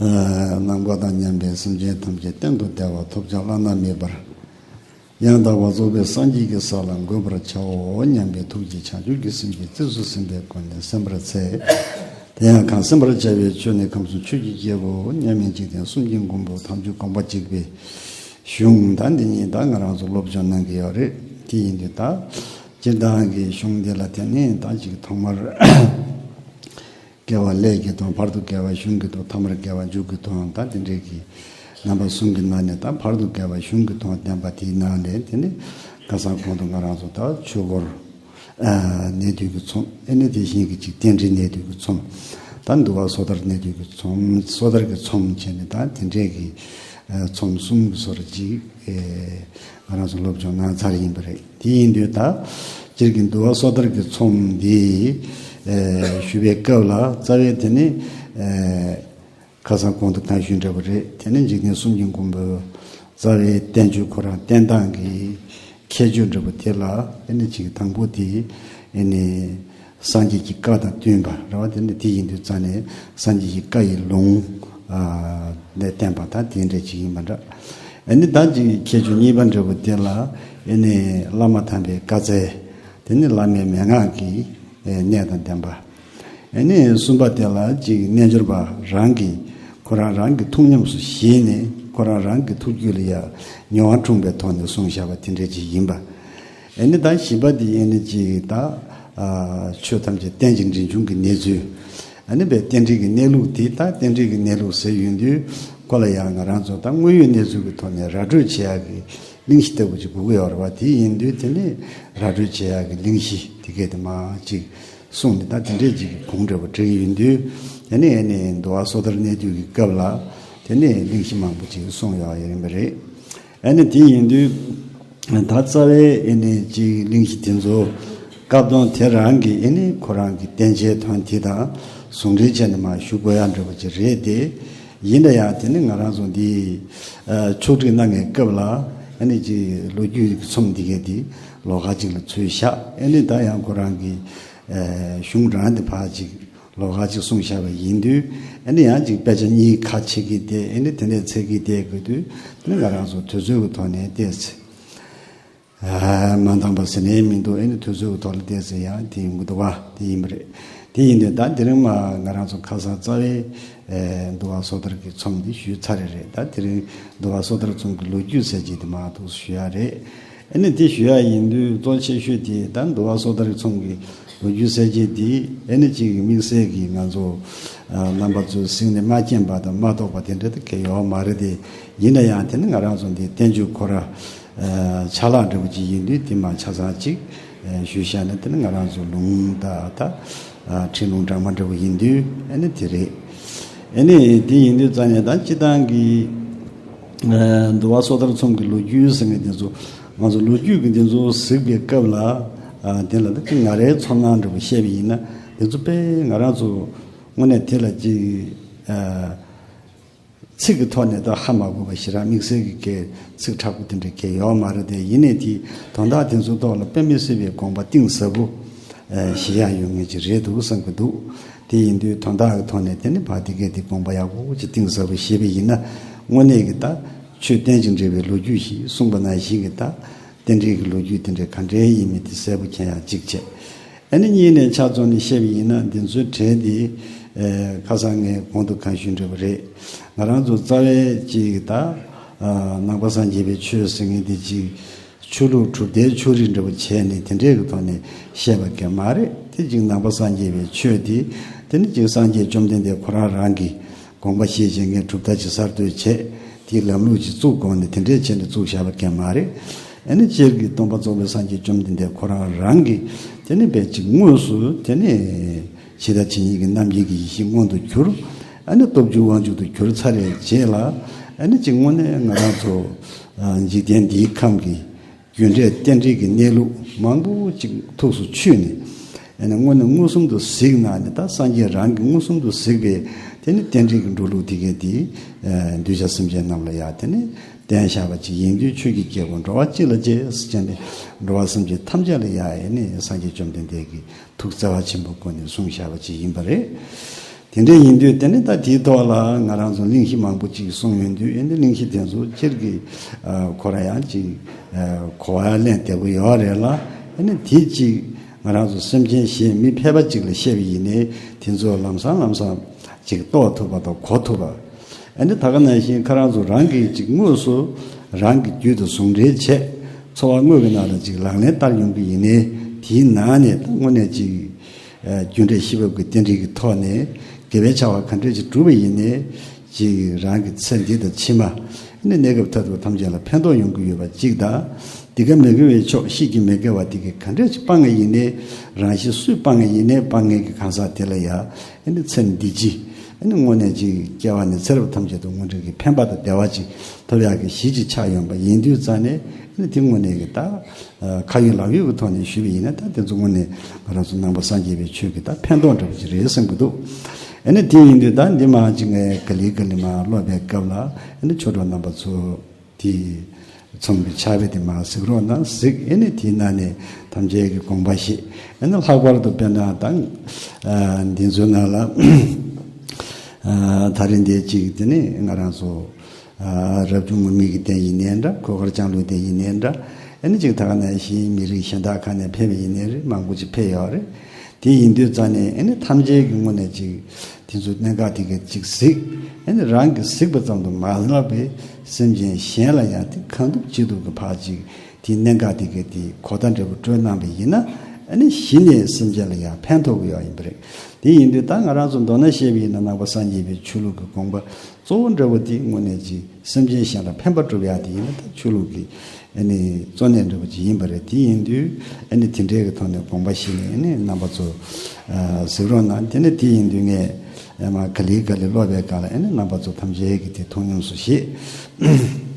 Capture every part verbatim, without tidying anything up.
ནམ་མཁའ་དང་མཉམ་པའི་སེམས་ཅན་ཐམས་ཅད་གཏན་དུ་བདེ་བ་ཐོབ་བྱ་བླ་ན་མེད་པར་ཡང་དག་པར་རྫོགས་པའི་སངས་རྒྱས་ཀྱི་ས་ལ་འགོད་པར་བྱའོ་སྙམ་པའི་ཐུགས་ཀྱིས་བྱང་ཆུབ་ཀྱི་སེམས་ཀྱིས་རྩིས་སུ་ཟིན་པའི་སྒོ་ནས་གསན་པར་འཚལ། དེ་ཡང་གང་གསན་པར་བྱ་བའི་ཆོས་ནི་ཁམས་གསུམ་ཆོས་ཀྱི་རྒྱལ་པོ་མཉམ་མེད་འཇིག་རྟེན་གསུམ་གྱི་མགོན་པོ་དམ་ཆོས་དགོངས་པ་གཅིག་པའི་གཞུང་ད་འདི་ཉིད་ད་ང་རང་ཚོ་སློབ་སྦྱོང་གནང་གི་ཡོད་རེད། དེ་ཡིན་དུས་ད་སྤྱིར་བཏང་གི་གཞུང་འདི་ལ་དེ་ནི་ད་ཅིག་ཐོག་མར་དགེ་བ་ཀླད་ཀྱི་དོན། བར་དུ་དགེ་བ་གཞུང་གི་དོན། ཐ་མར་དགེ་བ་མཇུག་གི་དོན། ད་དེ་འདྲའི་གི་རྣམ་པ་གསུམ་གྱི་ནང་ནས་ད་བར་དུ་དགེ་བ་གཞུང་གི་དོན་བསྟན་པ་དེའི་ནང་ནས་དེ་ནི་ཁ་སང་གོང་དུ་ང་རང་ཚོ་ད་ཆོས་སྐོར་ཨ་གནད་བསྡུས་ཀྱི་ཚོམས། ཨེ་ནི་དེ་བཞིན་གྱི་ཅིག་རྟེན་འབྲེལ་གནད་བསྡུས་ཀྱི་ཚོམས། ད་འདུལ་བ་སོ་ཐར་གནད་བསྡུས་ཀྱི་ཚོམས། སོ་ཐར་གྱི་ཚོམས་བྱས་ནས་ད་དེ་འདྲའི་གི་ཨ་ཚོམས་གསུམ་གྱི་བཟོ་འདྲ་ཅིག་ཨེ་ང་རང་ཚོ་སློབ་སྦྱོང་གནང་ཚར་ཡིན་པ་རེད། དེ་ཡིན་དུས་ད་སྤྱིར་གྱི་འདུལ་བ་སོ་ཐར་གྱི་ཚོམས་འདི་ཨེ་ཞུ་བའི་སྐབས་ལ་རྩ་བའི་དེ་ནི་ཨེ་ཁ་སང་གོང་དུ་གང་ཞུས་འདྲ་པོ་རེད། དེ་ནི་འཇིག་རྟེན་གསུམ་གྱི་མགོན་པོའི་རྩ་བའི་བསྟན་བཅོས་ཁོ་རང་བསྟན་སྟངས་ཀྱི་ཁྱད་ཆོས་འདྲ་པོ་དེ་ལ་ཨེ་ནི་ཅིག་དང་པོ་དེ་ཨེ་ནི་སངས་རྒྱས་ཀྱི་བཀའ་དང་བསྟུན་པ་རེད་བ། དེ་ནི་དེ་ཡིན་དུས་རྩ་ནས་སངས་རྒྱས་ཀྱི་བཀའ་ཡི་ལུང་ཨ་ལས་བསྟན་པ་ད་དེ་འདྲ་ཅིག་ཡིན་པ་འདྲ། ཨེ་ནི་ད་ཅིག་ཁྱད་ཆོས་གཉིས་པ་འདྲ་པོ་དེ་ལ་ཨེ་ནི་བླ་མ་དམ་པའི་བཀའ་སྩལ། དེ་ནི་བླ་མའི་མན་ངག་གི་ཨེ་གནད་དང་ལྡན་པ། ཨེ་ནི་གསུམ་པ་དེ་ལ་ཅིག་རྣལ་འབྱོར་པ་རང་གིས་ཁོ་རང་རང་གི་ཐུགས་ཉམས་སུ་བཞེས་ནས་ཁོ་རང་རང་གི་ཐུགས་རྒྱུད་ལ་ཡང་མྱོང་བ་འཁྲུངས་པའི་ཐོག་ནས་གསུངས་བཞག་པ་དེ་འདྲ་ཅིག་ཡིན་པ། ཨེ་ནི་ད་བཞི་པ་དེ་ཨེ་ནི་ཅིག་ད་ཨ་ཆོས་ཐམས་ཅད་རྟེན་ཅིང་འབྲེལ་འབྱུང་གི་གནས་ཚུལ། ཨེ་ནི་བའི་རྟེན་འབྲེལ་གྱི་གནས་ལུགས་དེ། ད་རྟེན་འབྲེལ་གྱི་གནས་ལུགས་ཟེར་ཡོང་དུས་ཁོ་ལ་ཡང་ང་རང་ཚོ་ད་དངོས་ཡོད་གནས་ཚུལ་གྱི་ཐོག་ནས་ར་སྤྲོད་བྱེད་ཡག་གི་གླེང་གཞི་ལྟ་བུ་ཅིག་དགོས་ཀྱི་ཡོད་རེད་བ། དེ་ཡིན་དུས་དེ་ནི་ར་སྤྲོད་བྱེད་ཡག་གི་གླེང་གཞི་དེ་གས་དེ་མ་ཅིག་གསུངས་ནས་ད་དེ་འདྲས་ཅིག་གི་གུང་འདྲ་པོ་བསྒྲིགས་ཡོང་དུས། དེ་ནི་ཨེ་ནི་འདུལ་བ་སོ་ཐར་གནད་བསྡུས་ཀྱི་སྐབས་ལ་དེ་ནི་གླེང་གཞི་མང་པོ་ཅིག་གསུངས་ཡོད་ཡིན་པ་རེད། ཨེ་ནི་དེ་ཡིན་དུས་ད་རྩ་བའི་ཨེ་ནི་ཅིག་གླེང་གཞི་དེ་ཚོ་སྐབས་དང་དེ་རང་གི་ཨེ་ནི་ཁོ་རང་གི་བསྟན་བྱའི་དོན་དེ་དང་ཟུང་འབྲེལ་བྱས་ནས་མར་ཞུ་དགོས་ཡག་འདྲ་པོ་ཅིག་རེད་དེ། ཡིན་ན་ཡང་དེ་ནི་ང་རང་ཚོ་འདི་ཨ་ཕྱོགས་སྒྲིག་གནང་མཁན་སྐབས་ལ་ཨ་ནི་ཅིག་ལོ་རྒྱུས་ཀྱི་ཚོམས་འདི་གས་འདི་ལོགས་ཀ་ཅིག་ལ་ཚུད་བཞག་ཨ་ནི་ད་ཡང་ཁོ་རང་གི་ཨ་གཞུང་རང་འདི་ཕར་ཅིག་ལོགས་ཀ་ཅིག་གསུངས་བཞག་པ་ཡིན་དུས། ཨ་ནི་ཡང་ཅིག་དཔེ་ཆ་གཉིས་ཁ་ཕྱེ་གི་བསྡད། ཨ་ནི་དེ་ནས་ཚེག་གི་བསྡད་དགོས་དུས། དེ་ནི་ང་རང་ཚོ་དུས་ཚོད་ཀྱི་ཐོག་ནས་བལྟས་ཚེ། ཨ་མ་འདང་པ་ཟེར་ནའི་མི་འདུག་ཨེ་ནི་དུས་ཚོད་ཀྱི་ཐོག་ལ་བལྟས་ཚེ་ཡང་དེ་ཡིན་གྱི་འདུག་བ། དེ་ཡིན་པ་རེད། དེ་ཡིན་དུས་ད་དེ་རིང་མ་ང་རང་ཚོ་ཁ་སང་རྩ་བའི་ཨེ་འདུལ་བ་སོ་ཐར་གྱི་ཚོམས་འདི་ཞུས་ཚར་རེད་རེད། ད་དེ་རིང་འདུལ་བ་སོ་ཐར་ཚོམས་ཀྱི་ལོ་རྒྱུས་ཟེར་གྱི་དེ་མ་གཏོགས་ཞུ་ཡག་རེད། ཨེ་ནི་དེ་ཞུ་ཡག་ཡིན་དུས་གཙོ་ཆེ་ཤོས་དེ་ད་འདུལ་བ་སོ་ཐར་ཚོམས་ཀྱི་ལོ་རྒྱུས་ཟེར་གྱི་དེ་ཨེ་ནི་གཅིག་དམིགས་བསལ་གྱི་ང་ཚོ་ཨ་རྣམ་པ་ཚོས་གཟིགས་ནས་མ་མཁྱེན་པ་དང་མ་རྟོགས་པ་དེ་འདྲ་དེ་གས་ཡོད་མ་རེད་དེ། ཡིན་ན་ཡང་དེ་ནི་ང་རང་ཚོ་འདི་བསྟན་བཅོས་ཁོ་ར། ཨ་ཆ་ལག་འདྲ་པོ་ཅིག་ཡིན་དུས་དེ་མ་ཆ་ཚང་ཅིག་ཨ་ཞུས་བཞག་ན་དེ་ནི་ང་རང་ཚོ་ལུང་ད་ད་ཨ་ཁྲིད་ལུང་འདྲ་མ་འདྲ་པོ་ཡིན་དུས་ཨ་ནི་དེ་རེད། ཨ་ནི་དེ་ཡིན་དུས་རྩ་ནས་ད་སྤྱི་བཏང་གི་ཨ་འདུལ་བ་སོ་ཐར་ཚོམས་ཀྱི་ལོ་རྒྱུས་ཟེར་མཁན་དེ་ཚོ་ང་ཚོ་ལོ་རྒྱུས་ཀྱི་དེ་ཚོ་གཟིགས་པའི་སྐབས་ལ་ཨ་དེ་ལ་ད་ཅིག་ང་རའི་ཚོར་སྣང་འདྲ་པོ་བཤད་པ་ཡིན་ན། དེ་ཚོ་དཔེ་ང་རང་ཚོ་དངོས་གནས་དེ་ལ་ཅིག་ཨ། ཚིག་གི་ཐོག་ནས་ད་ཧ་མ་གོ་བ་ཞེ་དྲག་དམིགས་བསལ་གྱི་སྐད་ཚིག་དྲག་པོ་དེ་འདྲ་གས་ཡོད་མ་རེད་དེ། ཡིན་ནའི་དེའི་དོན་དག་དེ་ཚོའི་ཐོག་ལ་དཔེ་མི་སྲིད་པའི་དགོངས་པ་གཏིང་ཟབ་པོ་ཨ་བཞེས་ཡག་ཡོད་མཁན་ཅིག་རེད་འདུག་བསམ་གྱི་འདུག་དེ་ཡིན་དུས་དོན་དག་གི་ཐོག་ནས་དེ་ནི་ཕར་དེ་གས་དེ་དགོངས་པ་ཡག་པོ་ཅིག་གཏིང་ཟབ་པོ་བཞེས་པ་ཡིན་ན། དངོས་གནས་ཀྱི་ད་ཆོས་རྟེན་ཅིང་འབྲེལ་བའི་ལོ་རྒྱུས་ཤིག་གསུངས་པ་ནང་བཞིན་གྱི་ད་རྟེན་འབྲེལ་གྱི་ལོ་རྒྱུས་དེ་འདྲ་ག་འདྲའི་ཡིན་མིན་དེ་གསལ་པོ་མཁྱེན་ཡག་གཅིག་བྱས། ཨ་ནི་གཉིས་ནས་ཆ་བཙོང་ནས་བཤད་པ་ཡིན་ན། འདི་ཚོའི་གྲས་འདི་ཨེ་ཁ་སང་ངས་གོང་དུ་གང་ཞུས་འདྲ་པོ་རེད། ང་རང་ཚོ་རྩ་བའི་ཅིག་ད་ཨ་ནང་པ་སངས་རྒྱས་པའི་ཆོས་ཟེར་མཁན་འདི་ཅིག་ཆོས་ལུགས་གྲུབ་མཐའི་ཆོས་རིག་འདྲ་པོ་བྱས་ནས་དེ་འདྲའི་གི་ཐོག་ནས་བཤད་པ་གས་མ་རེད། དེ་ཅིག་ནང་པ་སངས་རྒྱས་པའི་ཆོས་འདི་དེ་ནི་ཅིག་སངས་རྒྱས་བཅོམ་ལྡན་འདས་ཁོ་རང་རང་གིས་དགོངས་པ་བཞེས་བྱས་ངས་གྲུབ་མཐའ་ཅིག་གསར་གཏོད་བྱས། དེའི་ལམ་ལུགས་ཅིག་བཙུགས་དགོངས་ནས་དེ་འདྲའི་བྱས་ནས་བཙུགས་བཞག་པ་གས་མ་རེད། ཨ་ནི་སྤྱིར་གྱི་སྟོན་པ་རྫོགས་པའི་སངས་རྒྱས་བཅོམ་ལྡན་འདས་ཁོ་རང་རང་གིས་དེ་ནི་དཔེ་ཅིག་དངོས་སུ་དེ་ནི་ཇི་ལྟ་ཇི་སྙེད་ཀྱི་རྣམ་མཁྱེན་གྱི་ཡེ་ཤེས་མངོན་དུ་གྱུར། ཨ་ནི་སྟོབས་བཅུ་དབང་ཕྱུག་ཏུ་གྱུར་ཚར་བའི་རྗེས་ལ། ཨ་ནི་ཅིག་དངོས་གནས་ང་རང་ཚོ་ཨ་འཇིག་རྟེན་འདིའི་ཁམས་ཀྱི་རྒྱུ་འབྲས་རྟེན་འབྲེལ་གྱི་གནས་ལུགས་མང་པོ་ཅིག་ཐུགས་སུ་ཆུད་ནས། ཨ་ནི་དངོས་གནས་མངོན་སུམ་དུ་གཟིགས་གནང་ནས། ད་སངས་རྒྱས་རང་གིས་མངོན་སུམ་དུ་གཟིགས་པའི་དེ་ནི་རྟེན་འབྲེལ་གྱི་འགྲོ་ལུགས་དེ་གས་དེ་ཨ་གདུལ་བྱ་སེམས་ཅན་རྣམས་ལ་ཡང་དེ་ནི་བསྟན་བཞག་པ་ཅིག་ཡིན་དུས། ཆོས་ཀྱི་རྒྱལ་པོ་འགྲོ་བ་སྤྱི་ལ་རྗེ་ཟེར་བྱས་ནས་འགྲོ་བ་སེམས་ཅན་ཐམས་ཅད་ལ་ཡང་ཨ་ནི་སངས་རྒྱས་བཅོམ་ལྡན་འདས་ཀྱིས་ཐུགས་བརྩེ་བ་ཆེན་པོའི་སྒོ་ནས་གསུངས་བཞག་པ་ཅིག་ཡིན་པ་རེད། དེ་འདྲ་ཡིན་དུས་དེ་ནི་ད་དེའི་ཐོག་ལ་ང་རང་ཚོ་གླེང་གཞི་མང་པོ་ཅིག་གསུངས་ཡོང་དུས་ཨེ་ནི་གླེང་གཞི་དེ་ཚོ་སྤྱིར་གྱི་ཁོ་རང་ཡང་ཅིག་གོ་བ་ལེན་བདེ་པོ་ཡོད་རེད་ལ། ཨེ་ནི་དེ་ཅིག་ང་རང་ཚོ་སེམས་ཅན་གཞན་མི་ཕལ་པ་ཅིག་ལ་བཤད་པ་ཡིན་ནའི་དེ་ཚོ་ལམ་སང་ལམ་སང་ཅིག་རྟོགས་ཐུབ་པ་དང་གོ་ཐུབ་པ། ཨེ་ནི་ད་ག་ནང་བཞིན་ཁོ་རང་ཚོ་རང་གི་ཅིག་དངོས་སུ་རང་གི་རྒྱུད་དུ་ཟུང་འབྲེལ་བྱས་འཚོ་བ་དངོས་ཀྱི་ནང་ལ་ཅིག་ལག་ལེན་བསྟར་ཡོང་གི་ཡིན་ནའི་དེའི་ནང་ནས་ད་དངོས་གནས་ཅིག་རྒྱུ་འབྲས་ཤེས་རབ་ཀྱི་རྟེན་འབྲེལ་གྱི་ཐོག་ནས་དགེ་བའི་བྱ་བ་ག་འདྲས་ཅིག་བསྒྲུབས་པ་ཡིན་ནའི་ཅིག་རང་གི་ཚེ་འདི་དང་ཕྱི་མ་ནི་གནས་སྐབས་མཐར་ཐུག་ཐམས་ཅད་ལ་ཕན་ཐོགས་ཡོང་གི་ཡོད་པ་གཅིག་དང་། འདི་ག་མི་དགེ་བའི་ཕྱོགས་ཤེས་ཀྱི་མི་དགེ་བ་འདི་ག་ག་འདྲས་ཅིག་སྤང་ངེས་ཡིན་ནའི་རང་བཞིན་སུས་སྤང་ངེས་ཡིན་ནའི་སྤང་ངེས་ཀྱི་གང་ཟག་དེ་ལ་ཡང་ཚེ་འདི་ཕྱི་དངོས་གནས་ཅིག་སྐྱེ་བ་ནས་ཚེ་རབས་ཐམས་ཅད་དུ་དངོས་འབྲེལ་གྱི་ཕན་པ་དང་བདེ་བ་ཅིག་ཐོབ་ཡག་གི་གཞི་ཅིག་ཆགས་ཡོང་པ་ཡིན་དུས་ཙང་ནས་དེ་དངོས་གནས་ཀྱི་ད། ཁ་ཡོད་ལག་ཡོད་ཀྱི་ཐོག་ནས་ཞུས་པ་ཡིན་ན་ད་དེ་ཚོ་དངོས་གནས་ང་རང་ཚོ་ནང་པ་སངས་རྒྱས་པའི་ཆོས་ཀྱི་ད་ཕན་ཐོགས་འདྲ་པོ་ཅིག་རེད་བསམ་གྱི་འདུག་ཨ་ནི་དེ་ཡིན་དུས་ད་འདི་མ་ཅིག་ངས་ག་ལེ་ག་ལེ་མ་ཀློག་པའི་སྐབས་ལ་ཨ་ནི་ཆོས་གྲོགས་རྣམ་པ་ཚོ་དེ་ཚོམས་ཀྱི་ཕྱག་དཔེ་དེ་མ་གཟིགས་རོགས་གནང་གཟིགས། ཨ་ནི་དེའི་ནང་ནས་ཐམས་ཅད་ཀྱི་དགོངས་པ་བཞེས། ཨ་ནི་ལྷག་པར་དུ་དཔེར་ན་ད་འདི་ཚོའི་ནང་ལ་ད་རིང་འདི་གཅིག་དེ་ནི་ང་རང་ཚོ། རབ་བྱུང་ངུར་སྨྲིག་གི་སྡེ་ཡིན་ནའི་འདྲ། གོས་དཀར་ལྕང་ལོའི་སྡེ་ཡིན་ནའི་འདྲ། ཨ་ནི་ཅིག་ད་ག་ནང་བཞིན་མི་རིགས་གཞན་དག་ཁག་ནས་ཕེབས་པ་ཡིན་ནའི་རེད། མང་པོ་ཅིག་ཕེབས་ཡོད་རེད། དེ་ཡིན་དུས་ཙང་ནས་ཨ་ནི་ཐམས་ཅད་ཀྱི་ངོས་ནས་ཅིག་དེ་ཚོའི་གནད་འགག་དེ་ག་ཅིག་གཟིགས། ཨ་ནི་རང་གིས་གཟིགས་པ་ཙམ་དུ་མ་ལྷག་པའི་སེམས་ཅན་གཞན་ལ་ཡང་དེ་གང་ཐུབ་ཅི་ཐུབ་ཀྱི་ཕར་ཅིག་དེའི་གནད་འགག་དེ་ག་དེ་གོ་བརྡ་འདྲ་པོ་སྤྲོད་གནང་པ་ཡིན་ན་ཨ་ནི་གཞི་ནས་སེམས་ཅན་ལ་ཡང་ཕན་ཐོགས་ཀྱི་ཡོད་ཡིན་པ་རེད། དེ་ཡིན་དུས་ད་ང་རང་ཚོ་མདོར་ན་བཤད་པ་ཡིན་ན་ནང་པ་སངས་རྒྱས་པའི་ཆོས་ལུགས་ཀྱི་དགོངས་པ། གཙོ་བོ་འདྲ་བོ་དེ་དངོས་གནས་ཀྱི་སེམས་ཅན་གཞན་ལ་ཕན་པ་སྒྲུབ་ཡག་དེ་ཡིན་ན་ད་ཆོས་ལུགས་ཀྱི་ཨ་ནི་གཙོ་གནད་འདྲ་བོ་ཅིག་ཡིན་པ་རེད། དེ་ཡིན་དུས་ཨ་ནི་དེ་འདྲའི་གི་ཐོག་ནས་དགོངས་པ་བཞེས་ནས་ཨ་ནི་རྣམ་པ་ཚོ་གཟིགས་རོགས་གནང་། དེ་ནི་དེ་ཡིན་དུས་ངས་མ་ག་ལེ་ག་ལེ་ཀློག་པའི་སྒང་ལ་ཨ་ནི་རྣམ་པ་ཚོ་ཐམས་ཅད་ཀྱིས་དེ་མཐོང་སྙོམས་སུ་བཞེས།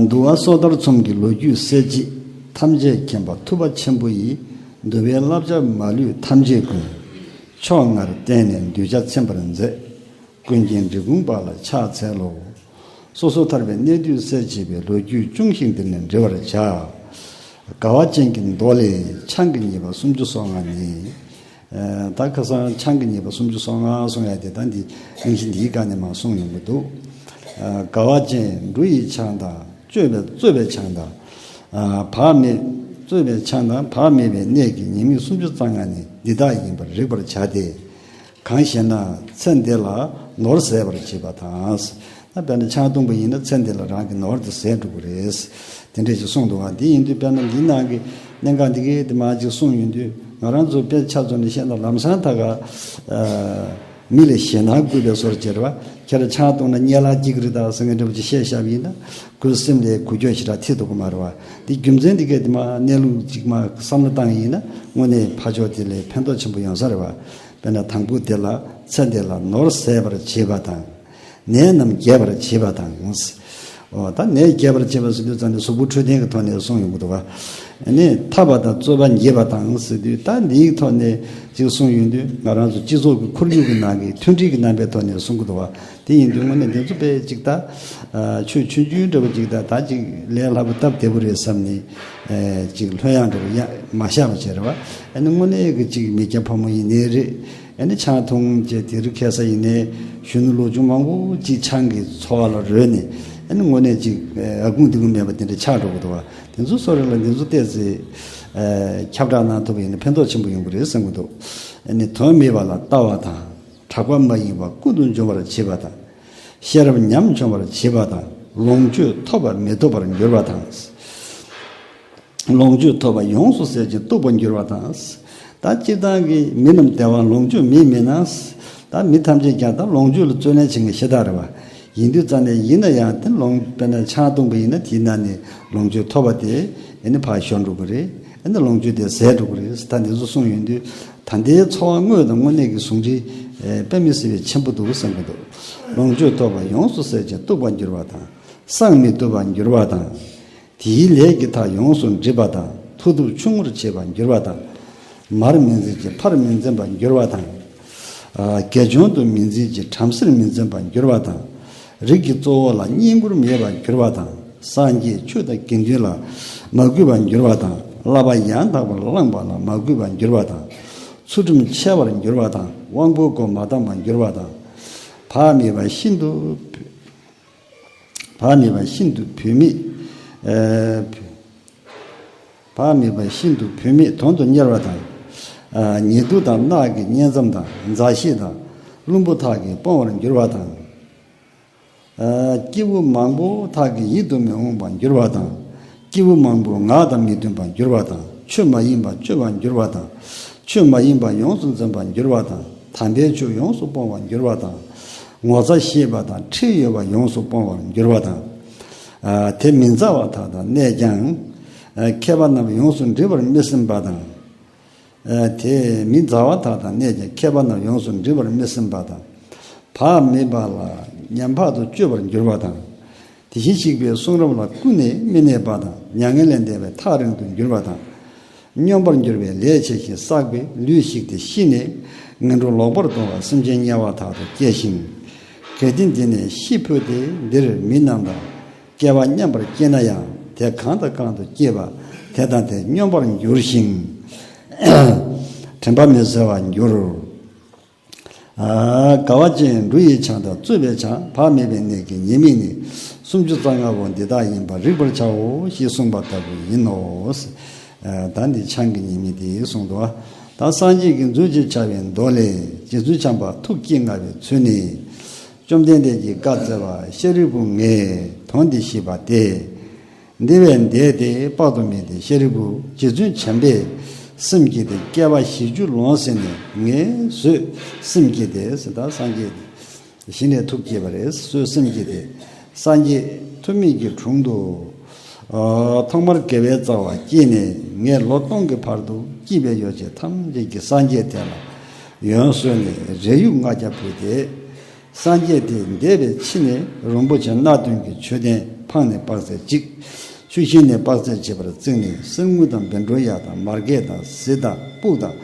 འདུལ་བ་སོ་ཐར་ཚོམས་ཀྱི་ལོ་རྒྱུས་གསལ་བྱེད། ཐམས་ཅད་མཁྱེན་པ་ཐུབ་པ་ཆེན་པོ་ཡིས། འདུལ་བའི་བསླབ་བྱ་མ་ལུས་ཐམས་ཅད་ཀུན། ཕྱོགས་སྔར་བསྟན་ནས་གདུལ་བྱ་ཚིམ་པར་མཛད། ཀུན་མཁྱེན་འབྲི་གུང་པ་ལ་ཕྱག་འཚལ་ལོ། སོ་སོ་ཐར་པའི་གནས་དུས་གསལ་བྱེད་པའི་ལོ་རྒྱུས་ཅུང་ཞིག་འདིར་ནི་འབྲི་བར་བྱ། དགའ་བ་ཅན་གྱི་མདོ་ལས་ཆང་གི་ཉེས་པ་སུམ་ཅུ་སོ་ལྔ་ནི། ད་ཁ་སང་ཆང་གི་ཉེས་པ་སུམ་ཅུ་སོ་ལྔ་གསུང་ཡ་དེ་ད་འདི་གླེང་གཞི་འདིའི་སྒང་ནས་མར་གསུངས་ཡོང་གི་འདུག་དགའ་བ་ཅན་འབྲུ་ཡི་ཆང་དང་། སྤྱོད་པའི་རྩོད་པའི་ཆང་དང་། བག་མེད་རྩོད་པའི་ཆང་དང་བག་མེད་པའི་གནས་ཀྱི་ཉེས་དམིགས་སུམ་ཅུ་རྩ་ལྔ་ནི་འདི་དག་ཡིན་པར་རིག་པར་བྱ་སྟེ། གང་ཞེ་ན། ཚེ་འདི་ལ་ནོར་ཟད་པར་བྱེད་པ་དང་། ད་དཔེར་ན་ཆང་བཏུང་པ་ཡིན་ན་ཚེ་འདི་ལ་རང་གི་ནོར་དེ་ཟད་འགྲོ་གི་རེད། དེ་འདྲས་ཅིག་གསུངས་འདུག་བ། འདི་ཡིན་དུས་དཔེར་ན་འདི་ནང་གི་གནད་འགག་འདི་གའི་དེ་མ་ཅིག་གསུངས་ཡོང་དུས་ང་རང་ཚོ་དཔེ་ཆ་བཙུམ་ནས་བཤད་ན་ལམ་སང་ད་ག་མི་ལ་ཞེད་སྣང་བསྐུལ་བའི་བཟོ་འདྲ་བྱེད་རེད་བ། ཁྱེད་རང་ཆང་བཏུང་ན་གཉིད་ལམ་སྐྱིད་ཀྱི་རེད་ད་ཟེར་མཁན་འདྲ་པོ་ཅིག་བཤད་བཞག་པ་ཡིན་ན་ཁོའི་སེམས་ལ་འགུལ་སྐྱོད་ཞེ་དྲག་ཐེབས་ཐུབ་ཀྱི་མ་རེད་བ། འདི་རྒྱུ་མཚན་འདི་གའི་དེ་མ་གནས་ལུགས་ཅིག་མ་བསམ་བློ་བཏང་ཡིན་ན་དངོས་གནས་ཕར་ཕྱོགས་དེ་ལ་ཕན་ཐོགས་ཆེན་པོ་ཡོང་ས་རེད་བ། དཔེར་ན་དང་པོ་དེ་ལ་ཚེ་འདི་ལ་ནོར་ཟད་པར་བྱེད་པ་དང་། ནད་རྣམས་རྒྱས་པར་བྱེད་པ་དང་། འོ་ད་ནད་རྒྱས་པར་བྱེད་པ་ཟེར་དུས་ཙམ་ནས་གཟུགས་པོ་འཕྲོད་བསྟེན་གྱི་ཐོག་ནས་གསུངས་ཡོང་གི་འདུག་བ། ཨ་ནི་འཐབ་པ་དང་རྩོད་པ་རྒྱས་པ་དང་ཟེར་དུས་ད་འདིའི་ཐོག་ནས་ཅིག་གསུངས་ཡོང་དུས་ང་རང་ཚོ་སྤྱི་ཚོགས་ཀྱི་ཁོར་ཡུག་གི་ནང་གི་མཐུན་སྒྲིལ་གྱི་རྣམ་པའི་ཐོག་ནས་གསུང་གི་འདུག་བ། དེ་ཡིན་དུས་དངོས་གནས་འདི་ཚོ་དཔེ་ཅིག་ད་ཆོས་ཆུང་ཆུང་འདྲ་པོ་ཅིག་ད་ད་ཅིག་ལས་སླ་པོ་སྟབས་བདེ་པོ་རེད་བསམ་ནས་ཅིག་ལྷོད་ཡངས་འདྲ་པོ་ཡ་མ་བཞག་པ་བྱས་རེད་བ། ཨ་ནི་དངོས་གནས་ཀྱི་ཅིག་མི་སྐྱ་ཕོ་མོ་ཡིན་ནའི་རེད། ཨ་ནི་ཆང་འཐུང་བྱས་དེ་རིགས་ཁ་སང་ཡིན་ནའི་གཞོན་ནུ་ལོ་ཆུང་མང་པོ་ཅིག་ཆང་གི་འཚོ་བ་ལ་རོལ་ནས་ཨ་ནི་དངོས་གནས་ཅིག་ཨ་ཁུངས་འདི་ཁུངས་མེད་པ་དེ་འདྲ་ཆགས་འགྲོ་གི་འདུག་བ། དེ་ཚོ་སོ་རེ་ལ་འདི་ཚོ་ཏོག་ཙམ་ཁྱབ་བསྒྲགས་གནང་ཐུབ་པ་ཡིན་ན་ཕན་ཐོགས་ཆེན་པོ་ཡོང་གི་རེད་བསམ་གྱི་འདུག་ཨ་ནི་དོན་མེད་པ་ལ་ལྟ་བ་དང་། གྲགས་པ་མ་ཡིན་པ་ཀུན་ཏུ་འབྱུང་བར་བྱེད་པ་དང་། ཤེས་རབ་ཉམས་འབྱོངས་པར་བྱེད་པ་དང་། ལོངས་སྤྱོད་ཐོབ་པ་མི་ཐོབ་པར་འགྱུར་བ་དང་། ལོངས་སྤྱོད་ཐོབ་པ་ཡོངས་སུ་ཟད་ཅིང་སྟུག་པར་འགྱུར་བ་དང་། ད་སྤྱིར་བཏང་གི་མི་རྣམས་བདེ་བ་ལོངས་སྤྱོད་མེད་མིན་ན། ད་མི་ཐམས་ཅད་ཀྱང་ད་ལོངས་སྤྱོད་ལ་བརྩོན་ལེན་བྱེད་མཁན་ཤ་སྟག་རེད་བ། ཡིན་དུས་ཙང་ནས་ཡིན་ན་ཡང་དེ་ལོངས་དཔེར་ན་ཆང་བཏུང་པ་ཡིན་ན་དེའི་ནང་ནས་ལོངས་སྤྱོད་ཐོབ་པ་དེ་ཨ་ནི་ཕར་ཤོར་འགྲོ་གི་རེད། ཨ་ནི་ལོངས་སྤྱོད་དེ་ཟད་འགྲོ་གི་རེད། ད་འདི་ཚོ་གསུངས་ཡོང་དུས་ད་ལྟའི་འཚོ་བ་དངོས་དང་དངོས་གནས་ཀྱི་ཟུང་འབྲེལ་དཔེ་མི་སྲིད་པའི་ཆེན་པོ་འདུག་བསམ་གྱི་འདུག་ལོངས་སྤྱོད་ཐོབ་པ་ཡོངས་སུ་ཟད་ཅིང་སྟུག་པར་འགྱུར་བ་དང་། བསང་མི་བཏུབ་པར་འགྱུར་བ་དང་། དེའི་ལས་ཀྱི་མཐའ་ཡོངས་སུ་འགྲིབ་པ་དང་མཐུ་སྟོབས་ཆུང་ངུར་བྱེད་པར་འགྱུར་བ་དང་། མར་མི་འཛིན་ཅིང་ཕར་མི་འཛིན་པར་འགྱུར་བ་དང་། དགེ་སྦྱོང་དུ་མི་འཛིན་ཅིང་བྲམ་ཟེར་མི་འཛིན་པར་འགྱུར་བ་དང་། རིགས་ཀྱི་གཙོ་བོ་ལ་བསྙེན་བཀུར་མེད་པར་འགྱུར་བ་དང་། སངས་རྒྱས་ཆོས་དང་དགེ་འདུན་ལ་མ་གུས་པར་འགྱུར་བ་དང་ བསླབ་པ་ཡང་དག་པར་བླངས་པ་ལ་མ་གུས་པར་འགྱུར་བ་དང་། ཚུལ་ཁྲིམས་འཆལ་བར་འགྱུར་བ་དང་། དབང་པོའི་སྒོ་མ་དམ་པར་འགྱུར་བ་དང་། བག་མེད་པ་ཤིན་ཏུ་བག་མེད་པ་ཤིན་ཏུ་བུད་མེད། ཨ། བག་མེད་པ་ཤིན་ཏུ་བུད་མེད་དོན་དུ་གཉེར་བ་དང་། ཨ། ཉེ་དུ་དང་ནགས་ཀྱི་གཉེན་མཚམས་དང་མཛའ་བཤེས་དང་བླུན་པོ་དག་གིས་སྤོང་བར་འགྱུར་བ་དང་། ཨ། སྐྱེ་བོ་མང་པོ་དག་གི་ཡིད་དུ་མི་འོང་བར་འགྱུར་བ་དང་། སྐྱེ་བོ་མང་པོའི་ངག་དང་མི་མཐུན་པར་འགྱུར་བ་དང་། ཆོས་མ་ཡིན་པ་སྤྱོད་པར་འགྱུར་བ་དང་། ཆོས་མ་ཡིན་པ་ཡོངས་སུ་འཛིན་པར་འགྱུར་བ་དང་། དམ་པའི་ཆོས་ཡོངས་སུ་སྤོང་བར་འགྱུར་བ་དང་། ངོ་ཚ་ཤེས་པ་དང་ཁྲེལ་ཡོད་པ་ཡོངས་སུ་སྤོང་བར་འགྱུར་བ་དང་། ཨ། དེ་མི་མཛའ་བ་དག་དང་གནས་ཀྱང་། ཨ། མཁས་པ་རྣམས་ཡོངས་སུ་འདྲིས་པར་མི་སེམས་པ་དང་། ཨ། དེ་མི་མཛའ་བ་དག་དང་གནས་ཀྱང་མཁས་པ་རྣམས་ཡོངས་སུ་འདྲིས་པར་མི་སེམས་པ་དང་། བག་མེད་པ་ལ་ཉམས་བག་ཏུ་སྤྱོད་པར་འགྱུར་བ་དང་། དེ་བཞིན་གཤེགས་པའི་གསུང་རབ་ལ་ཀུན་ནས་མི་གནས་པ་དང་། མྱ་ངན་ལས་འདས་པའི་ཐག་རིང་དུ་འགྱུར་བ་དང་། སྙོམས་པར་འགྱུར་བའི་ལས་བྱས་ཤིང་བསགས་པའི་ལུས་ཞིག་སྟེ་ཤི་ནས་ངན་འགྲོར་ལོག་པར་ལྟུང་བ་སེམས་ཅན་དམྱལ་བ་དག་ཏུ་སྐྱེ་ཞིང་། གལ་ཏེ་འདི་ནས་ཤི་འཕོས་ཏེ་འདིར་མི་རྣམས་དང་སྐལ་བ་མཉམ་པར་སྐྱེས་ན་ཡང་། དེ་གང་དང་གང་དུ་སྐྱེས་པ་དེ་དང་དེ་སྙོམས་པར་འགྱུར་ཞིང་། དྲན་པ་མི་འཛོལ་བར་འགྱུར། ཨ། དགའ་བ་ཅན་འབྲུ་ཡི་ཆང་དང་བཙོས་པའི་ཆང་། བག་མེད་པའི་གནས་ཀྱི་ཉེས་དམིགས་ནི། སུམ་ཅུ་རྩ་ལྔ་པོ་འདི་དག་ཡིན་པར་རིག་པར་བྱའོ་ཞེས་གསུངས་པ་ལྟ་བུ་ཡིན་ནོ། ཨ། ད་འདི་ཆང་གི་ཉེས་དམིགས་དེ་གསུངས་འདུག། ད་སངས་རྒྱས་ཀྱི་མཛོད་ཅེས་བྱ་བའི་མདོ་ལས། རྗེ་བཙུན་བྱམས་པ་ཐུགས་བསྐྱེད་མངའ་བའི་ཚུལ་ནི། བཅོམ་ལྡན་འདས་ཀྱིས་བཀའ་སྩལ་པ། ཤཱ་རིའི་བུ་ངས་དོན་འདི་ཤེས་པ་སྟེ། འདི་བས་འདས་ཏེ་དཔག་ཏུ་མེད་དེ། ཤཱ་རིའི་བུ། རྗེ་བཙུན་བྱམས་པས་སེམས་བསྐྱེད་དེ་བསྐལ་པ་བཞི་བཅུ་ལོངས་ཟིན་ནས་ངས་བཟོད་སེམས་བསྐྱེད་དེ་ཟེར། ད་སངས་རྒྱས་གཞི་ནས་ཐུགས་བསྐྱེད་པ་རེད། བཟོད་སེམས་བསྐྱེད་དེ་སངས་རྒྱས་ཐུབ་མིན་གྱི་དྲུང་དུ། ཨ། ཐོག་མར་དགེ་བའི་རྩ་བ་བསྐྱེད་ནས། ངས་ལོ་སྟོང་གི་བར་དུ་སྐྱེས་པའི་ཡོ་བྱད་ཐམས་ཅད་ཀྱིས་སངས་རྒྱས་དེ་ལ་ཡོན་གསོལ་ནས་རས་ཡུག་ལྔ་བརྒྱ་ཕུལ་ཏེ། སངས་རྒྱས་དེ་འདས་པའི་ཕྱི་ནས་རིན་པོ་ཆེ་སྣ་བདུན་གྱི་མཆོད་རྟེན་འཕང་ནས་དཔག་ཚད་གཅིག། ཆུ་ཤེལ་ནས་དཔག་ཚད་བྱེད་པར་བརྩིགས་ནས། གསེར་དངུལ་དང་བཻ་ཌཱུརྱ་དང་། མརྒད་དང་གཟི་དང་ཕུག་དང་།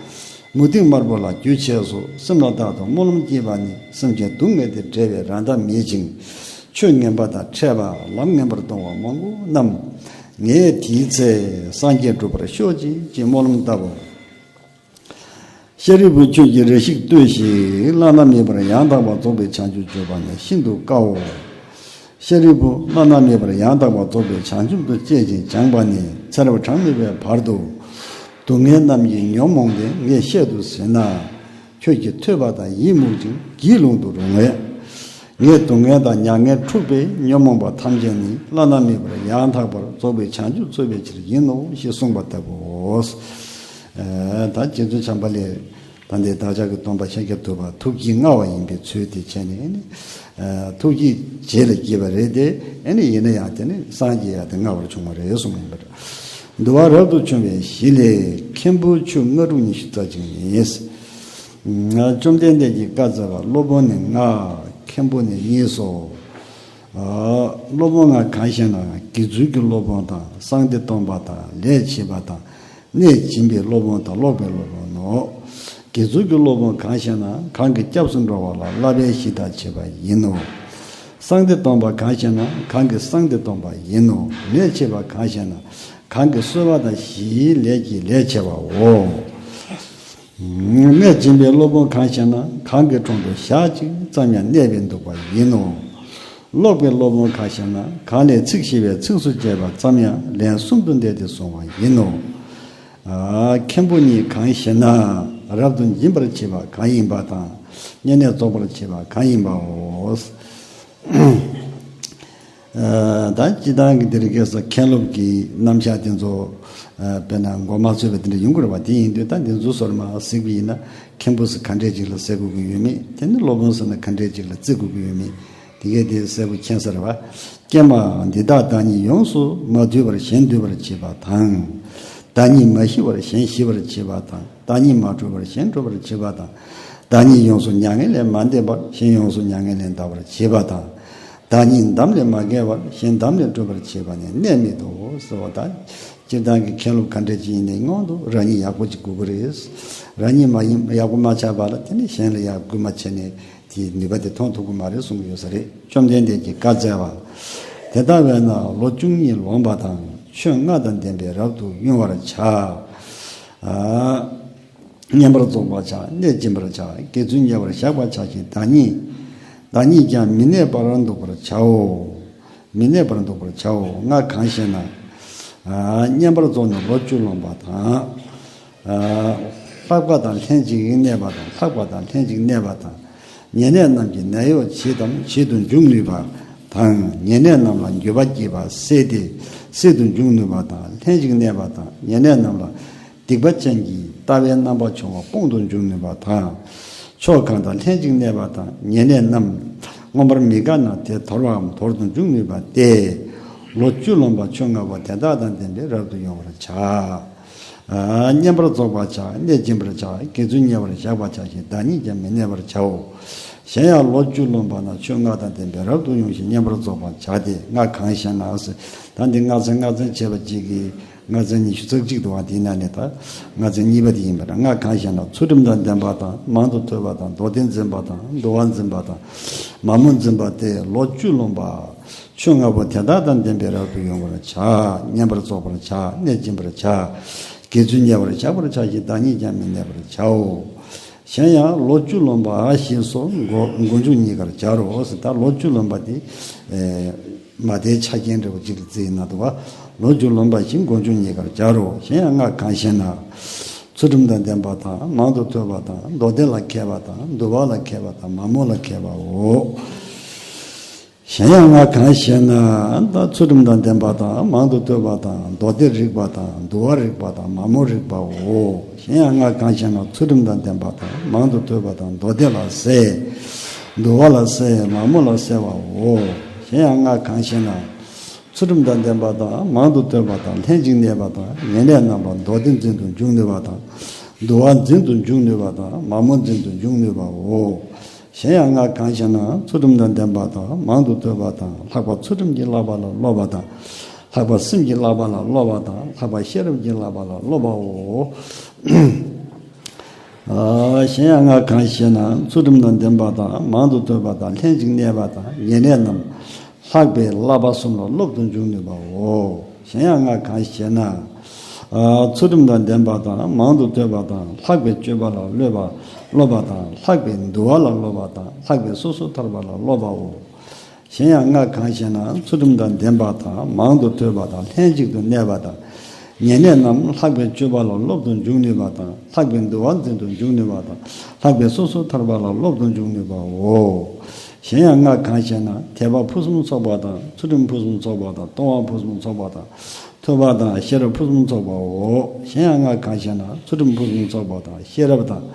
མུ་ཏིག་དམར་པོ་ལ་རྒྱུ་བྱས་སོ། སེམས་ལ་བདག་ཏུ་སྨོན་ལམ་བསྐྱེད་པ་ནི། སེམས་ཅན་སྡུག་བསྔལ་དང་བྲལ་བའི་རང་མདངས་མེད་ཅིང་། ཆོས་ངན་པ་དང་ཕྲད་པ། ལམ་ངན་པར་ལྟུང་བ་མང་པོ་རྣམས། ངས་དེའི་ཚེ་སངས་རྒྱས་འགྲུབ་པར་ཤོག་ཅིག་ཅེས་སྨོན་ལམ་བཏབ་བོ། ཤཱ་རིའི་བུ། ཁྱོད་ཀྱིས་རེ་ཞིག་ལྟོས་ཤིག། བླ་ན་མེད་པར་ཡང་དག་པར་རྫོགས་པའི་བྱང་ཆུབ་སྤྱོད་པ་ནི་ཤིན་ཏུ་དཀའོ། ཤཱ་རིའི་བུ། བླ་ན་མེད་པར་ཡང་དག་པར་རྫོགས་པའི་བྱང་ཆུབ་ཏུ་སྤྱད་ཅིང་སྦྱངས་པ་ནི་ཚེ་རབས་གྲངས་མེད་པའི་བར་དུ་སྡུག་བསྔལ་རྣམས་ཀྱིས་ཉོན་མོངས་ཏེ། ངས་བཤད་དུ་ཟིན་ན། ཁྱོད་ཀྱིས་ཐོས་པ་དང་ཡིད་མུག་ཅིང་། གྱིས་ལོང་དུ་རུང་བས། ངས་སྡུག་བསྔལ་དང་མྱ་ངན་འཁྲུགས་པའི་ཉོན་མོངས་པ་ཐམས་ཅད་ནི། བླ་ན་མེད་པར་ཡང་དག་པར་རྫོགས་པའི་བྱང་ཆུབ་འཚོལ་བའི་ཕྱིར་ཡིན་ནོ་ཞེས་གསུངས་པ་ལྟ་བུའོ། ཨ། ད་རྗེ་བཙུན་བྱམས་པ་ལས། ད་འདི་བདག་ཅག་གི་སྟོན་པ་ཤཱཀྱ་ཐུབ་པ་ཐུགས་བསྐྱེད་མངའ་བ་ཡིན་པའི་ཚུལ་དེ་བྱས་ནས་ནི། ཨ། ཐུགས་བསྐྱེད་རྗེ་ལ་བསྐྱེད་པ་རེད་དེ། ཨ་ནི་ཡིན་ན་ཡང་དེ་ནི་སངས་རྒྱས་ཡང་དེ་མངའ་བར་བྱུང་བ་རེད་གསུངས་པ་ཡིན་པ་རེད། འདུལ་བ་རབ་ཏུ་བྱུང་བའི་གཞི་ལས། མཁན་པོ་ཆོས་ལྔ་དྲུག་ཉི་ཤུ་རྩ་གཅིག་ནི། བཅོམ་ལྡན་འདས་ཀྱིས་བཀའ་སྩལ་པ། སློབ་དཔོན་ནི་ལྔ། མཁན་པོ་ནི་གཉིས་སོ། ཨ། སློབ་དཔོན་ལྔ་གང་ཞེ་ན། དགེ་ཚུལ་གྱི་སློབ་དཔོན་དང་། གསང་སྟེ་སྟོན་པ་དང་། ལས་བྱེད་པ་དང་། གནས་སྦྱིན་པའི་སློབ་དཔོན་དང་། ཀློག་པའི་སློབ་དཔོན་ནོ། དགེ་ཚུལ་གྱི་སློབ་དཔོན་གང་ཞེ་ན། གང་གིས་སྐྱབས་སུ་འགྲོ་བ་ལ་བསླབ་པའི་གཞི་དང་བྱེད་པ་ཡིན་ནོ། གསང་སྟེ་སྟོན་པ་གང་ཞེ་ན། གང་གིས་གསང་སྟེ་སྟོན་པ་ཡིན་ནོ། ལས་བྱེད་པ་གང་ཞེ་ན། གང་གིས་གསོལ་བ་དང་བཞིའི་ལས་ཀྱི་ལས་བྱེད་པའོ། གནས་སྦྱིན་པའི་སློབ་དཔོན་གང་ཞེ་ན། གང་གི་དྲུང་དུ་ཞག་གཅིག་ཙམ་ཡང་གནས་པའི་འདུག་པ་ཡིན་ནོ། ཀློག་པའི་སློབ་དཔོན་གང་ཞེ་ན། གང་ལས་ཚིག་ཤེས་པའི་ཚིགས་སུ་བཅད་པ་ཙམ་ཡང་ལན་གསུམ་དུ་བཟླས་ཏེ་གསུང་བ་ཡིན་ནོ། ཨ། མཁན་པོ་གཉིས་གང་ཞེ་ན། རབ་ཏུ་འབྱིན་པར་བྱེད་པ་གང་ཡིན་པ་དང་། བསྙེན་གནས་རྫོགས་པར་བྱེད་པ་གང་ཡིན་པའོ། ཨ། ད་སྤྱིར་བཏང་གི་འདིར་གེ་སར་མཁན་སློབ་ཀྱི་རྣམ་གཞག་དེ་ཚོ། ཨ། དཔེར་ན་མགོ་མ་ཚོས་པ་དེ་འདྲ་ཡོང་གི་རེད་པ། དེ་ཡིན་དུས་ད་འདི་ཚོ་སོར་མ་གཟིགས་པ་ཡིན་ན། མཁན་པོ་ཟེར་ག་འདྲས་ཅིག་ལ་ཟེར་དགོས་ཀྱི་ཡོད་མེད། དེ་ནི་སློབ་དཔོན་ཟེར་ན་ག་འདྲས་ཅིག་ལ་བརྩི་དགོས་ཀྱི་ཡོད་མེད། དེ་གས་དེ་གསལ་པོ་མཁྱེན་ས་རེད་པ། ཀྱེ་མ། འདི་དག་བདག་ཉིད་ཡོངས་སུ་མ་དུལ་བར་གཞན་འདུལ་བར་བྱེད་པ་དང་། བདག་ཉིད་མ་ཤི་བར་གཞན་ཤི་བར་བྱེད་པ་དང་། བདག་ཉིད་མ་གྲོལ་བར་གཞན་གྲོལ་བར་བྱེད་པ་དང་། བདག་ཉིད་ཡོངས་སུ་མྱ་ངན་ལས་མ་འདས་པར་གཞན་ཡོངས་སུ་མྱ་ངན་ལས་འདའ་བར་བྱེད་པ་དང་། བདག་ཉིད་འདམ་ལས་མ་བརྒལ་བར་གཞན་འདམ་ལས་གྲོལ་བར་བྱེད་པ་ནི་གནས་མེད་དོ་ཟེར་བ་དང་། སྤྱིར་བཏང་གི་མཁན་སློབ་ག་འདྲ་ཅིག་ཡིན་ནའི་སྔོན་དུ་རང་ཉིད་ཡག་པོ་ཅིག་དགོས་ཀྱི་རེད། རང་ཉིད་མ་ཡིན་ཡག་པོ་མ་ཆགས་པ་ལ་དེ་ནི་གཞན་ལ་ཡག་པོ་མ་བྱས་ནས་དེའི་ནུས་པ་དེ་ཐོན་ཐུབ་ཀྱི་མ་རེད་གསུང་གི་ཡོད་ས་རེད། བཅོམ་ལྡན་འདས་ཀྱིས་བཀའ་སྩལ་པ། དེ་ལྟ་བས་ན་ལོ་བཅུ་གཉིས་ལོངས་པ་དང་ ཆོས་ལྔ་དང་ལྡན་པས་རབ་ཏུ་དབྱུང་བར་བྱ། ཨ། བསྙེན་པར་རྫོགས་པར་བྱ། གནས་སྦྱིན་པར་བྱ། དགེ་ཚུལ་བརྙེས་པར་བཞག་པར་བྱ་ཞིང་། བདག་ཉིད་བདག་ཉིད་ཀྱང་མི་གནས་པར་འདུག་པར་བྱའོ། མི་གནས་པར་འདུག་པར་བྱའོ། ང་གང་ཞེ་ན། ཨ། བསྙེན་པར་རྫོགས་ནས་ལོ་བཅུ་ལོན་པ་དང་། ཨ། ལྷག་པ་དང་ལྷན་ཅིག་གནས་པ་དང་། ལྷག་པ་དང་ལྷན་ཅིག་གནས་པ་དང་། ཉེ་གནས་རྣམས་ཀྱི་ནད་གཡོག་བྱེད་དམ་བྱེད་དུ་འཇུག་ནུས་པ་དང་། ཉེ་གནས་རྣམས་ལ་འགྱོད་པ་སྐྱེས་པ་སེལ་ཏེ་སེལ་དུ་འཇུག་ནུས་པ་དང་། ལྷན་ཅིག་གནས་པ་དང་ཉེ་གནས་རྣམས་ལ་སྡིག་པ་ཅན་གྱི་ལྟ་བའི་རྣམ་པ་བྱུང་བ་སྤོང་དུ་འཇུག་ནུས་པ་དང་། ཕྱོགས་གང་དང་ལྷན་ཅིག་གནས་པ་དང་ཉེ་གནས་རྣམས་མངོན་པར་མི་དགའ་ན་དེ་དོར་བའམ་དོར་དུ་འཇུག་ནུས་པ་སྟེ། ལོ་བཅུ་ལོན་པ་ཆོས་ལྔ་པོ་དེ་དག་དང་ལྡན་པས་རབ་ཏུ་དབྱུང་བར་བྱ། ཨ། བསྙེན་པར་རྫོགས་པར་བྱ། གནས་སྦྱིན་པར་བྱ། དགེ་ཚུལ་བརྙེས་པར་བཞག་པར་བྱ་ཞིང་། བདག་ཉིད་ཀྱང་མི་གནས་པར་བྱའོ། གཞན་ཡང་ལོ་བཅུ་ལོན་པ་ན་ཆོས་ལྔ་དང་ལྡན་པས་རབ་ཏུ་དབྱུང་ཞིང་བསྙེན་པར་རྫོགས་པར་བྱ་སྟེ། ང་གང་ཞེ་ན། ད་འདི་ལྔ་ཚན་ལྔ་ཚན་བྱས་པ་གཅིག་གིས་ལྔ་ཚན་ཉི་ཤུ་རྩ་གཅིག་འདུག་པ། དེའི་ནང་ནས་ད་ལྔ་ཚན་གཉིས་པ་དེ་ཡིན་པ་འདྲ། ང་གང་ཞེ་ན། ཚུལ་ཁྲིམས་དང་ལྡན་པ་དང་། མང་དུ་ཐོས་པ་དང་། མདོ་སྡེ་འཛིན་པ་དང་། འདུལ་བ་འཛིན་པ་དང་། མ་མོ་འཛིན་པ་སྟེ་ལོ་བཅུ་ལོན་པ། ཆོས་ལྔ་པོ་དེ་དག་དང་ལྡན་པས་རབ་ཏུ་དབྱུང་བར་བྱ། བསྙེན་པར་རྫོགས་པར་བྱ། གནས་སྦྱིན་པར་བྱ། དགེ་ཚུལ་བརྙེས་པར་བཞག་པར་བྱ་ཞིང་། བདག་ཉིད་ཀྱང་མི་གནས་པར་བྱའོ། གཞན་ཡང་ལོ་བཅུ་ལོན་པ་ཞེས་སོགས་མགོ་མགོ་མཇུག་གཉིས་ཀར་སྦྱར་རོ་ཟེར། ད་ལོ་བཅུ་ལོན་པ་དེ། ཨེ། མ་དེའི་ཆ་རྐྱེན་འདྲ་བོ་གཅིག་ལ་བརྩིས་ན་འདུག་པ། ལོ་བཅུ་ལོན་པ་ཞེས་མགོ་མཇུག་གཉིས་ཀར་སྦྱར་རོ། གཞན་ཡང་ང་གང་ཞེ་ན། ཚུལ་ཁྲིམས་དང་ལྡན་པ་དང་། མང་དུ་ཐོས་པ་དང་། མདོ་སྡེ་ལ་མཁས་པ་དང་། འདུལ་བ་ལ་མཁས་པ་དང་། མ་མོ་ལ་མཁས་པའོ། གཞན་ཡང་ང་གང་ཞེ་ན། ད་ཚུལ་ཁྲིམས་དང་ལྡན་པ་དང་། མང་དུ་ཐོས་པ་དང་། མདོ་སྡེ་རིག་པ་དང་། འདུལ་བ་རིག་པ་དང་། མ་མོ་རིག་པའོ། གཞན་ཡང་ང་གང་ཞེ་ན། ཚུལ་ཁྲིམས་དང་ལྡན་པ་དང་། མང་དུ་ཐོས་པ་དང་། མདོ་སྡེ་ལ་གསལ། འདུལ་བ་ལ་གསལ། མ་མོ་ལ་གསལ་བའོ། གཞན་ཡང་ང་གང་ཞེ་ན། ཚུལ་ཁྲིམས་དང་ལྡན་པ་དང་། མང་དུ་ཐོས་པ་དང་། ལྷན་ཅིག་གནས་པ་དང་། ཉེ་གནས་རྣམས་ལ་མདོ་སྡེ་འཛིན་དུ་འཇུག་ནུས་པ་དང་། འདུལ་བ་འཛིན་དུ་འཇུག་ནུས་པ་དང་། མ་མོ་འཛིན་དུ་འཇུག་ནུས་པའོ། གཞན་ཡང་ང་གང་ཞེ་ན། ཚུལ་ཁྲིམས་དང་ལྡན་པ་དང་། མང་དུ་ཐོས་པ་དང་། ལྷག་པར་ཚུལ་ཁྲིམས་ཀྱི་བསླབ་པ་ལ་སློབ་པ་དང་། ལྷག་པར་སེམས་ཀྱི་བསླབ་པ་ལ་སློབ་པ་དང་། ལྷག་པར་ཤེས་རབ་ཀྱི་བསླབ་པ་ལ་སློབ་པའོ། ཨ། གཞན་ཡང་ང་གང་ཞེ་ན། ཚུལ་ཁྲིམས་དང་ལྡན་པ་དང་། མང་དུ་ཐོས་པ་དང་། ལྷན་ཅིག་གནས་པ་དང་། ཉེ་གནས་རྣམས་ལྷག་པའི་བསླབ་པ་གསུམ་ལ་སློབ་ཏུ་འཇུག་ནུས་པའོ། གཞན་ཡང་ང་གང་ཞེ་ན། ཨ། ཚུལ་ཁྲིམས་དང་ལྡན་པ་དང་། མང་དུ་ཐོས་པ་དང་། ལྷག་པའི་སྤྱོད་པ་ལ་སློབ་པ་སློབ་པ་དང་། ལྷག་པའི་འདུལ་བ་ལ་སློབ་པ་དང་། ལྷག་པའི་སོ་སོར་ཐར་པ་ལ་སློབ་པའོ། གཞན་ཡང་ང་གང་ཞེ་ན། ཚུལ་ཁྲིམས་དང་ལྡན་པ་དང་། མང་དུ་ཐོས་པ་དང་། ལྷན་ཅིག་ཏུ་གནས་པ་དང་། ཉེ་གནས་རྣམས་ལྷག་པའི་སྤྱོད་པ་ལ་སློབ་ཏུ་འཇུག་ནུས་པ་དང་། ལྷག་པའི་འདུལ་བ་འཛིན་དུ་འཇུག་ནུས་པ་དང་། ལྷག་པའི་སོ་སོར་ཐར་པ་ལ་སློབ་ཏུ་འཇུག་ནུས་པའོ། གཞན་ཡང་ང་གང་ཞེ་ན། དད་པ་ཕུན་སུམ་ཚོགས་པ་དང་། ཚུལ་ཁྲིམས་ཕུན་སུམ་ཚོགས་པ་དང་། ལྟུང་བ་ཕུན་སུམ་ཚོགས་པ་དང་། ཐོས་པ་དང་ཤེས་རབ་ཕུན་སུམ་ཚོགས་པའོ། གཞན་ཡང་ང་གང་ཞེ་ན། ཚུལ་ཁྲིམས་ཕུན་སུམ་ཚོགས་པ་དང་། ཤེས་རབ་དང་།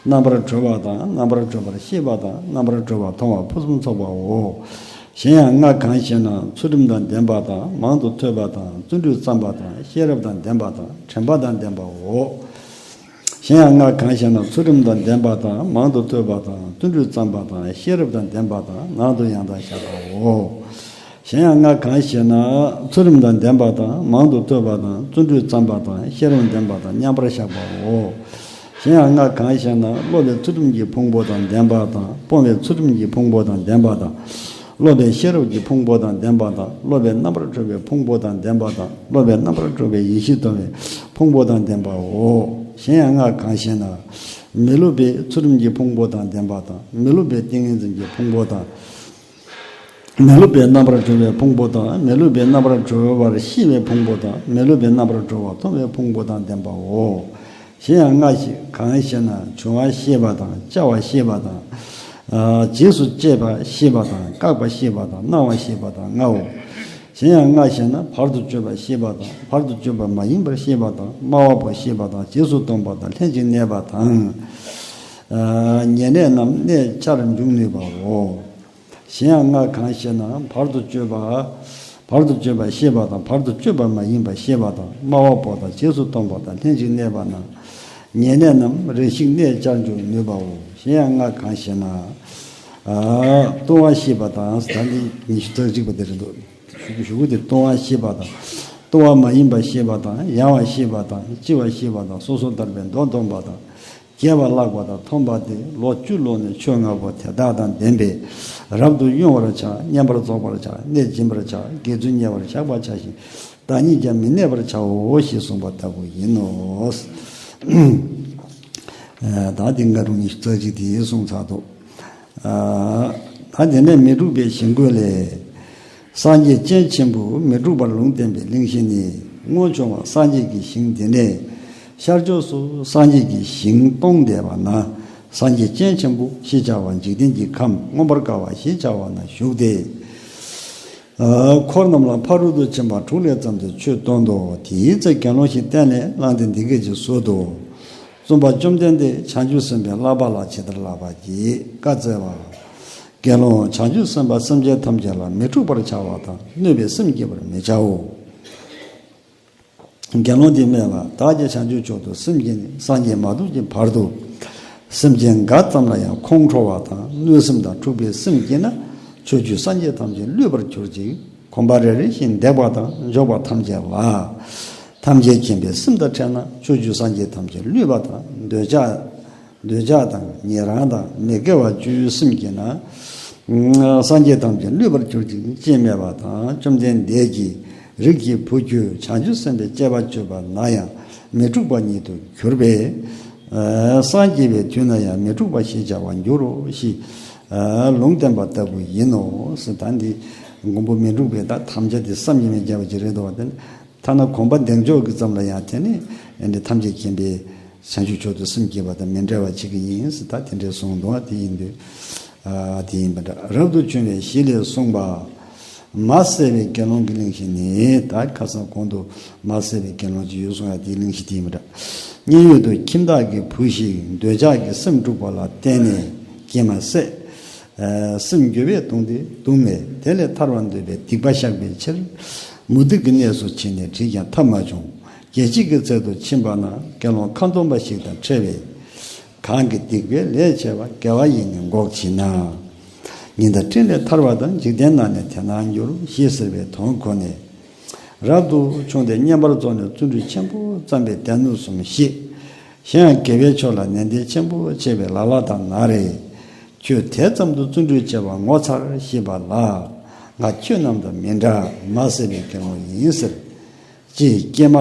རྣམ་པར་གྲོལ་བ་དང་། རྣམ་པར་གྲོལ་བར་ཤེས་པ་དང་། རྣམ་པར་གྲོལ་བ་མཐོང་བ་ཕུན་སུམ་ཚོགས་པའོ། གཞན་ཡང་ང་གང་ཞེ་ན། ཚུལ་ཁྲིམས་དང་ལྡན་པ་དང་། མང་དུ་ཐོས་པ་དང་། བརྩོན་འགྲུས་བརྩམས་པ་དང་། ཤེས་རབ་དང་ལྡན་པ་དང་། དྲན་པ་དང་ལྡན་པའོ། གཞན་ཡང་ང་གང་ཞེ་ན། ཚུལ་ཁྲིམས་དང་ལྡན་པ་དང་། མང་དུ་ཐོས་པ་དང་། བརྩོན་འགྲུས་བརྩམས་པ་དང་། ཤེས་རབ་དང་ལྡན་པ་དང་། ནང་དུ་ཡང་དག་བཞག་པའོ། གཞན་ཡང་ང་གང་ཞེ་ན། ཚུལ་ཁྲིམས་དང་ལྡན་པ་དང་། མང་དུ་ཐོས་པ་དང་། བརྩོན་འགྲུས་བརྩམས་པ་དང་། ཤེས་རབ་ལྡན་པ་དང་། མཉམ་པར་བཞག་པའོ། གཞན་ཡང་ང་གང་ཞེ་ན། སློབ་པའི་ཚུལ་ཁྲིམས་ཀྱི་ཕུང་པོ་དང་ལྡན་པ་དང་། སྤོང་བའི་ཚུལ་ཁྲིམས་ཀྱི་ཕུང་པོ་དང་ལྡན་པ་དང་། སློབ་པའི་ཤེས་རབ་ཀྱི་ཕུང་པོ་དང་ལྡན་པ་དང་། སློབ་པའི་རྣམ་པར་གྲོལ་བའི་ཕུང་པོ་དང་ལྡན་པ་དང་། སློབ་པའི་རྣམ་པར་གྲོལ་བའི་ཡེ་ཤེས་མཐོང་བའི་ཕུང་པོ་དང་ལྡན་པའོ། གཞན་ཡང་ང་གང་ཞེ་ན། མི་སློབ་པའི་ཚུལ་ཁྲིམས་ཀྱི་ཕུང་པོ་དང་ལྡན་པ་དང་། མི་སློབ་པའི་ཏིང་ངེ་འཛིན་གྱི་ཕུང་པོ་དང་། མི་སློབ་པའི་རྣམ་པར་གྲོལ་བའི་ཕུང་པོ་དང་། མི་སློབ་པའི་རྣམ་པར་གྲོལ་བར་ཤེས་པའི་ཕུང་པོ་དང་། མི་སློབ་པའི་རྣམ་པར་གྲོལ་བ་མཐོང་བའི་ཕུང་པོ་དང་ལྡན་པའོ། གཞན་ཡང་ང་ཞིག་གང་ཞེ་ན། འབྱུང་བ་ཤེས་པ་དང་། བཅའ་བ་ཤེས་པ་དང་། ཨ། རྗེས་སུ་སྐྱེས་པ་ཤེས་པ་དང་། བཀག་པ་ཤེས་པ་དང་། སྣང་བ་ཤེས་པ་དང་ལྔའོ། གཞན་ཡང་ང་ཞེ་ན། བར་དུ་གཅོད་པ་ཤེས་པ་དང་། བར་དུ་གཅོད་པ་མ་ཡིན་པར་ཤེས་པ་དང་། སྨྲ་བ་པོ་ཤེས་པ་དང་། རྗེས་སུ་སྟོན་པ་དང་། ལྷན་ཅིག་གནས་པ་དང་། ཨ། ཉེ་གནས་རྣམས་གནས་བཅར་འཇུག་ནུས་པའོ། གཞན་ཡང་ང་གང་ཞེ་ན། བར་དུ་གཅོད་པ། བར་དུ་གཅོད་པ་ཤེས་པ་དང་། བར་དུ་གཅོད་པ་མ་ཡིན་པ་ཤེས་པ་དང་། སྨྲ་བ་པོ་དང་། རྗེས་སུ་སྟོན་པ་དང་། ལྷན་ཅིག་གནས་པ་རྣམས། ཉེ་གནས་རྣམས་རེ་ཞིག་གནས་བཅར་འཇུག་ནུས་པའོ། གཞན་ཡང་ང་གང་ཞེ་ན། ཨ། ལྟུང་བ་ཤེས་པ་དང་། ད་ནི་ཉི་ཤུ་རྩ་གཅིག་པ་དེ་རེད་འདུག་ཞུ་གི་ཞུ་གི་དེ། ལྟུང་བ་ཤེས་པ་དང་། ལྟུང་བ་མ་ཡིན་པ་ཤེས་པ་དང་། ཡང་བ་ཤེས་པ་དང་། ལྕི་བ་ཤེས་པ་དང་། སོ་སོར་ཐར་པའི་མདོ་འདོན་པ་དང་། རྒྱས་པ་བཀླག་པ་དང་མཐོང་པ་སྟེ། ལོ་བཅུ་ལོན་ནས་ཆོས་ལྔ་པོ་དེ་དག་དང་ལྡན་པས་རབ་ཏུ་དབྱུང་བར་བྱ། བསྙེན་པར་རྫོགས་པར་བྱ། གནས་སྦྱིན་པར་བྱ། དགེ་ཚུལ་བརྙེས་པར་བཞག་པར་བྱ་ཞིང་། བདག་ཉིད་ཀྱང་མི་གནས་པར་བྱའོ་ཞེས་གསུངས་པ་ལྟ་བུ་ཡིན་ནོ། ད་འདི་ང་རང་ཉིད་རྩ་གཅིག་དེ་གསུངས་ཚར་འདུག་ད་དེ་ནས་མི་འཁྲུགས་པའི་ཞིང་བཀོད་ལས། སངས་རྒྱས་སྤྱན་ཆེན་པོས་མི་འཁྲུགས་པར་ལུང་བསྟན་པའི་གླེང་གཞི་ནི། སྔོན་བྱུང་བ་སངས་རྒྱས་ཀྱི་ཞིང་འདི་ནས་ཤར་ཕྱོགས་སུ་སངས་རྒྱས་ཀྱི་ཞིང་སྟོང་འདས་པ་ན། སངས་རྒྱས་སྤྱན་ཆེན་པོ་ཞེས་བྱ་བ་འཇིག་རྟེན་གྱི་ཁམས་མངོན་པར་དགའ་བ་ཞེས་བྱ་བ་ན་བཞུགས་ཏེ། འཁོར་རྣམས་ལ་ཕ་རོལ་ཏུ་ཕྱིན་པ་དྲུག་ལས་བརྩམས་ཏེ་ཆོས་སྟོན་ཏོ། དེའི་ཚེ་དགེ་སློང་ཞིག་བསྟན་ནས་བསླངས་ཏེ་འདི་སྐད་ཅེས་གསོལ་ཏོ། བཙུན་པ་བཅོམ་ལྡན་འདས། བྱང་ཆུབ་སེམས་དཔའི་བསླབ་པ་ལ་ཇི་ལྟར་བསླབ་པ་གྱིས་བཀའ་སྩལ་པ། དགེ་སློང་། བྱང་ཆུབ་སེམས་དཔའ་སེམས་ཅན་ཐམས་ཅད་ལ་མི་འཁྲུགས་པར་བྱ་བ་དང་གནོད་པའི་སེམས་བསྐྱེད་པར་མི་བྱའོ། དགེ་སློང་དེས་སྨྲས་པ། བདག་ཀྱང་བྱང་ཆུབ་མཆོག་ཏུ་སེམས་བསྐྱེད་ནས་སངས་རྒྱས་མ་ཐོབ་ཀྱི་བར་དུ། སེམས་ཅན་འགའ་ཙམ་ལ་ཡང་ཁོང་ཁྲོ་བ་དང་གནོད་སེམས་དང་འཁྲུགས་པའི་སེམས་བསྐྱེད་ན། ཕྱོགས་བཅུའི་སངས་རྒྱས་ཐམས་ཅད་བསླུས་པར་གྱུར་ཅིག་གོམ་པ་རེ་རེ་བཞིན་འདེགས་པ་དང་འཇོག་པ་ཐམས་ཅད་ལ། ཐམས་ཅད་མཁྱེན་པའི་སེམས་དང་ཕྲད་ན། ཕྱོགས་བཅུའི་སངས་རྒྱས་ཐམས་ཅད་བསླུས་པ་དང་། འདོད་ཆགས། འདོད་ཆགས་དང་ཉན་རང་དང་མི་དགེ་བ་བཅུའི་སེམས་བསྐྱེད་ན། སངས་རྒྱས་ཐམས་ཅད་བསླུས་པར་གྱུར་ཅིག་ཅེས་སྨྲས་པ་དང་། བཅོམ་ལྡན་འདས་ཀྱིས། རིགས་ཀྱི་བུ་ཁྱོད་བྱང་ཆུབ་སེམས་དཔའི་སྤྱད་པ་སྤྱོད་པ་ན་ཡང་མི་འཁྲུགས་པ་ཉིད་དུ་གྱུར་པས། སངས་རྒྱས་པའི་དུས་ན་ཡང་མི་འཁྲུགས་པ་ཞེས་བྱ་བར་འགྱུར་རོ་ཞེས་ལུང་བསྟན་པ་ལྟ་བུ་ཡིན་ནོ། ད་འདི་མགོན་པོ་མི་འཁྲུགས་པའི་ད་དམ་བཅའ་དེ་བསམ་གྱིས་མི་ཁྱབ་པ་ཅིག་རེད་དོ། དེ་ཐ་ན་གོམ་པ་འདེགས་འཇོག་གི་ཙམ་ལ་ཡང་དེ་ནི་ཨེ་འདྲ་ཐམས་ཅད་མཁྱེན་པའི་བྱང་ཆུབ་མཆོག་ཏུ་སེམས་བསྐྱེད་པ་དང་མི་འབྲལ་བ་བྱེད་ཀྱི་ཡིན་ཟེར། ད་དེ་འདྲའི་གསུངས་འདུག་དེ་ཡིན་དུས་ཨ་དེ་ཡིན་པ་འདྲ། རབ་ཏུ་བྱུང་བའི་གཞི་ལས་གསུངས་པ། མ་བསད་པའི་དགེ་སློང་གི་གླེང་གཞི་ནི། ད་ཁ་སང་གོང་དུ་མ་བསད་པའི་དགེ་སློང་ཅིག་ཡོད་གསུངས་ཡ་དེའི་གླེང་གཞི་དེ་ཡིན་པ་འདྲ། མཉན་ཡོད་དུ་ཁྱིམ་བདག་གི་བུ་ཞིག་འདོད་ཆགས་ཀྱི་སེམས་འཁྲུགས་པ་ལ་བརྟེན་ནས་སྐྱེས་མ་བསད། སེམས་འགྱོད་པས་གདུངས་ཏེ་གདུང་ནས་དེ་ལས་ཐར་བར་འདོད་པའི་སྡིག་པ་བཤགས་པའི་ཕྱིར། མུ་སྟེགས་ཀྱི་གནས་སུ་ཕྱིན་ནས་དྲིས་ཀྱང་ཐབས་མ་བྱུང་། དགེ་བྱེད་ཀྱི་ཚལ་དུ་ཕྱིན་པ་ན་དགེ་སློང་ཁ་འདོན་པ་ཞིག་དང་འཕྲད་པས། གང་གིས་སྡིག་པའི་ལས་བྱས་པ་དགེ་བ་ཡིས་ནི་འགོག་བགྱིད་ན། ཉི་ཟླ་སྤྲིན་ལས་ཐར་བ་དང་། འཇིག་རྟེན་ན་ནི་དེ་སྣང་འགྱུར། ཞེས་ཟེར་བའི་དོན་གོ་ནས། རབ་ཏུ་བྱུང་སྟེ་བསྙེན་པར་རྫོགས་ནས་བརྩོན་འགྲུས་ཆེན་པོ་བརྩམས་པས་སྡེ་སྣོད་གསུམ་བཞེས། གཞན་ཡང་དགེ་བའི་ཕྱོགས་ལ་ནན་ཏན་ཆེན་པོ་བྱས་པས་ལ་ལ་དང་ན་རེ། ཁྱོད་དེ་ཙམ་དུ་བརྩོན་འགྲུས་བྱས་པ་ངོ་མཚར་ཞེས་པ་ལ། ང་ཁྱོད་རྣམས་དང་མི་འདྲ། མ་བསད་པའི་དགེ་སློང་ཡིན་ཟེར། ཅེས་ཀྱེ་མ་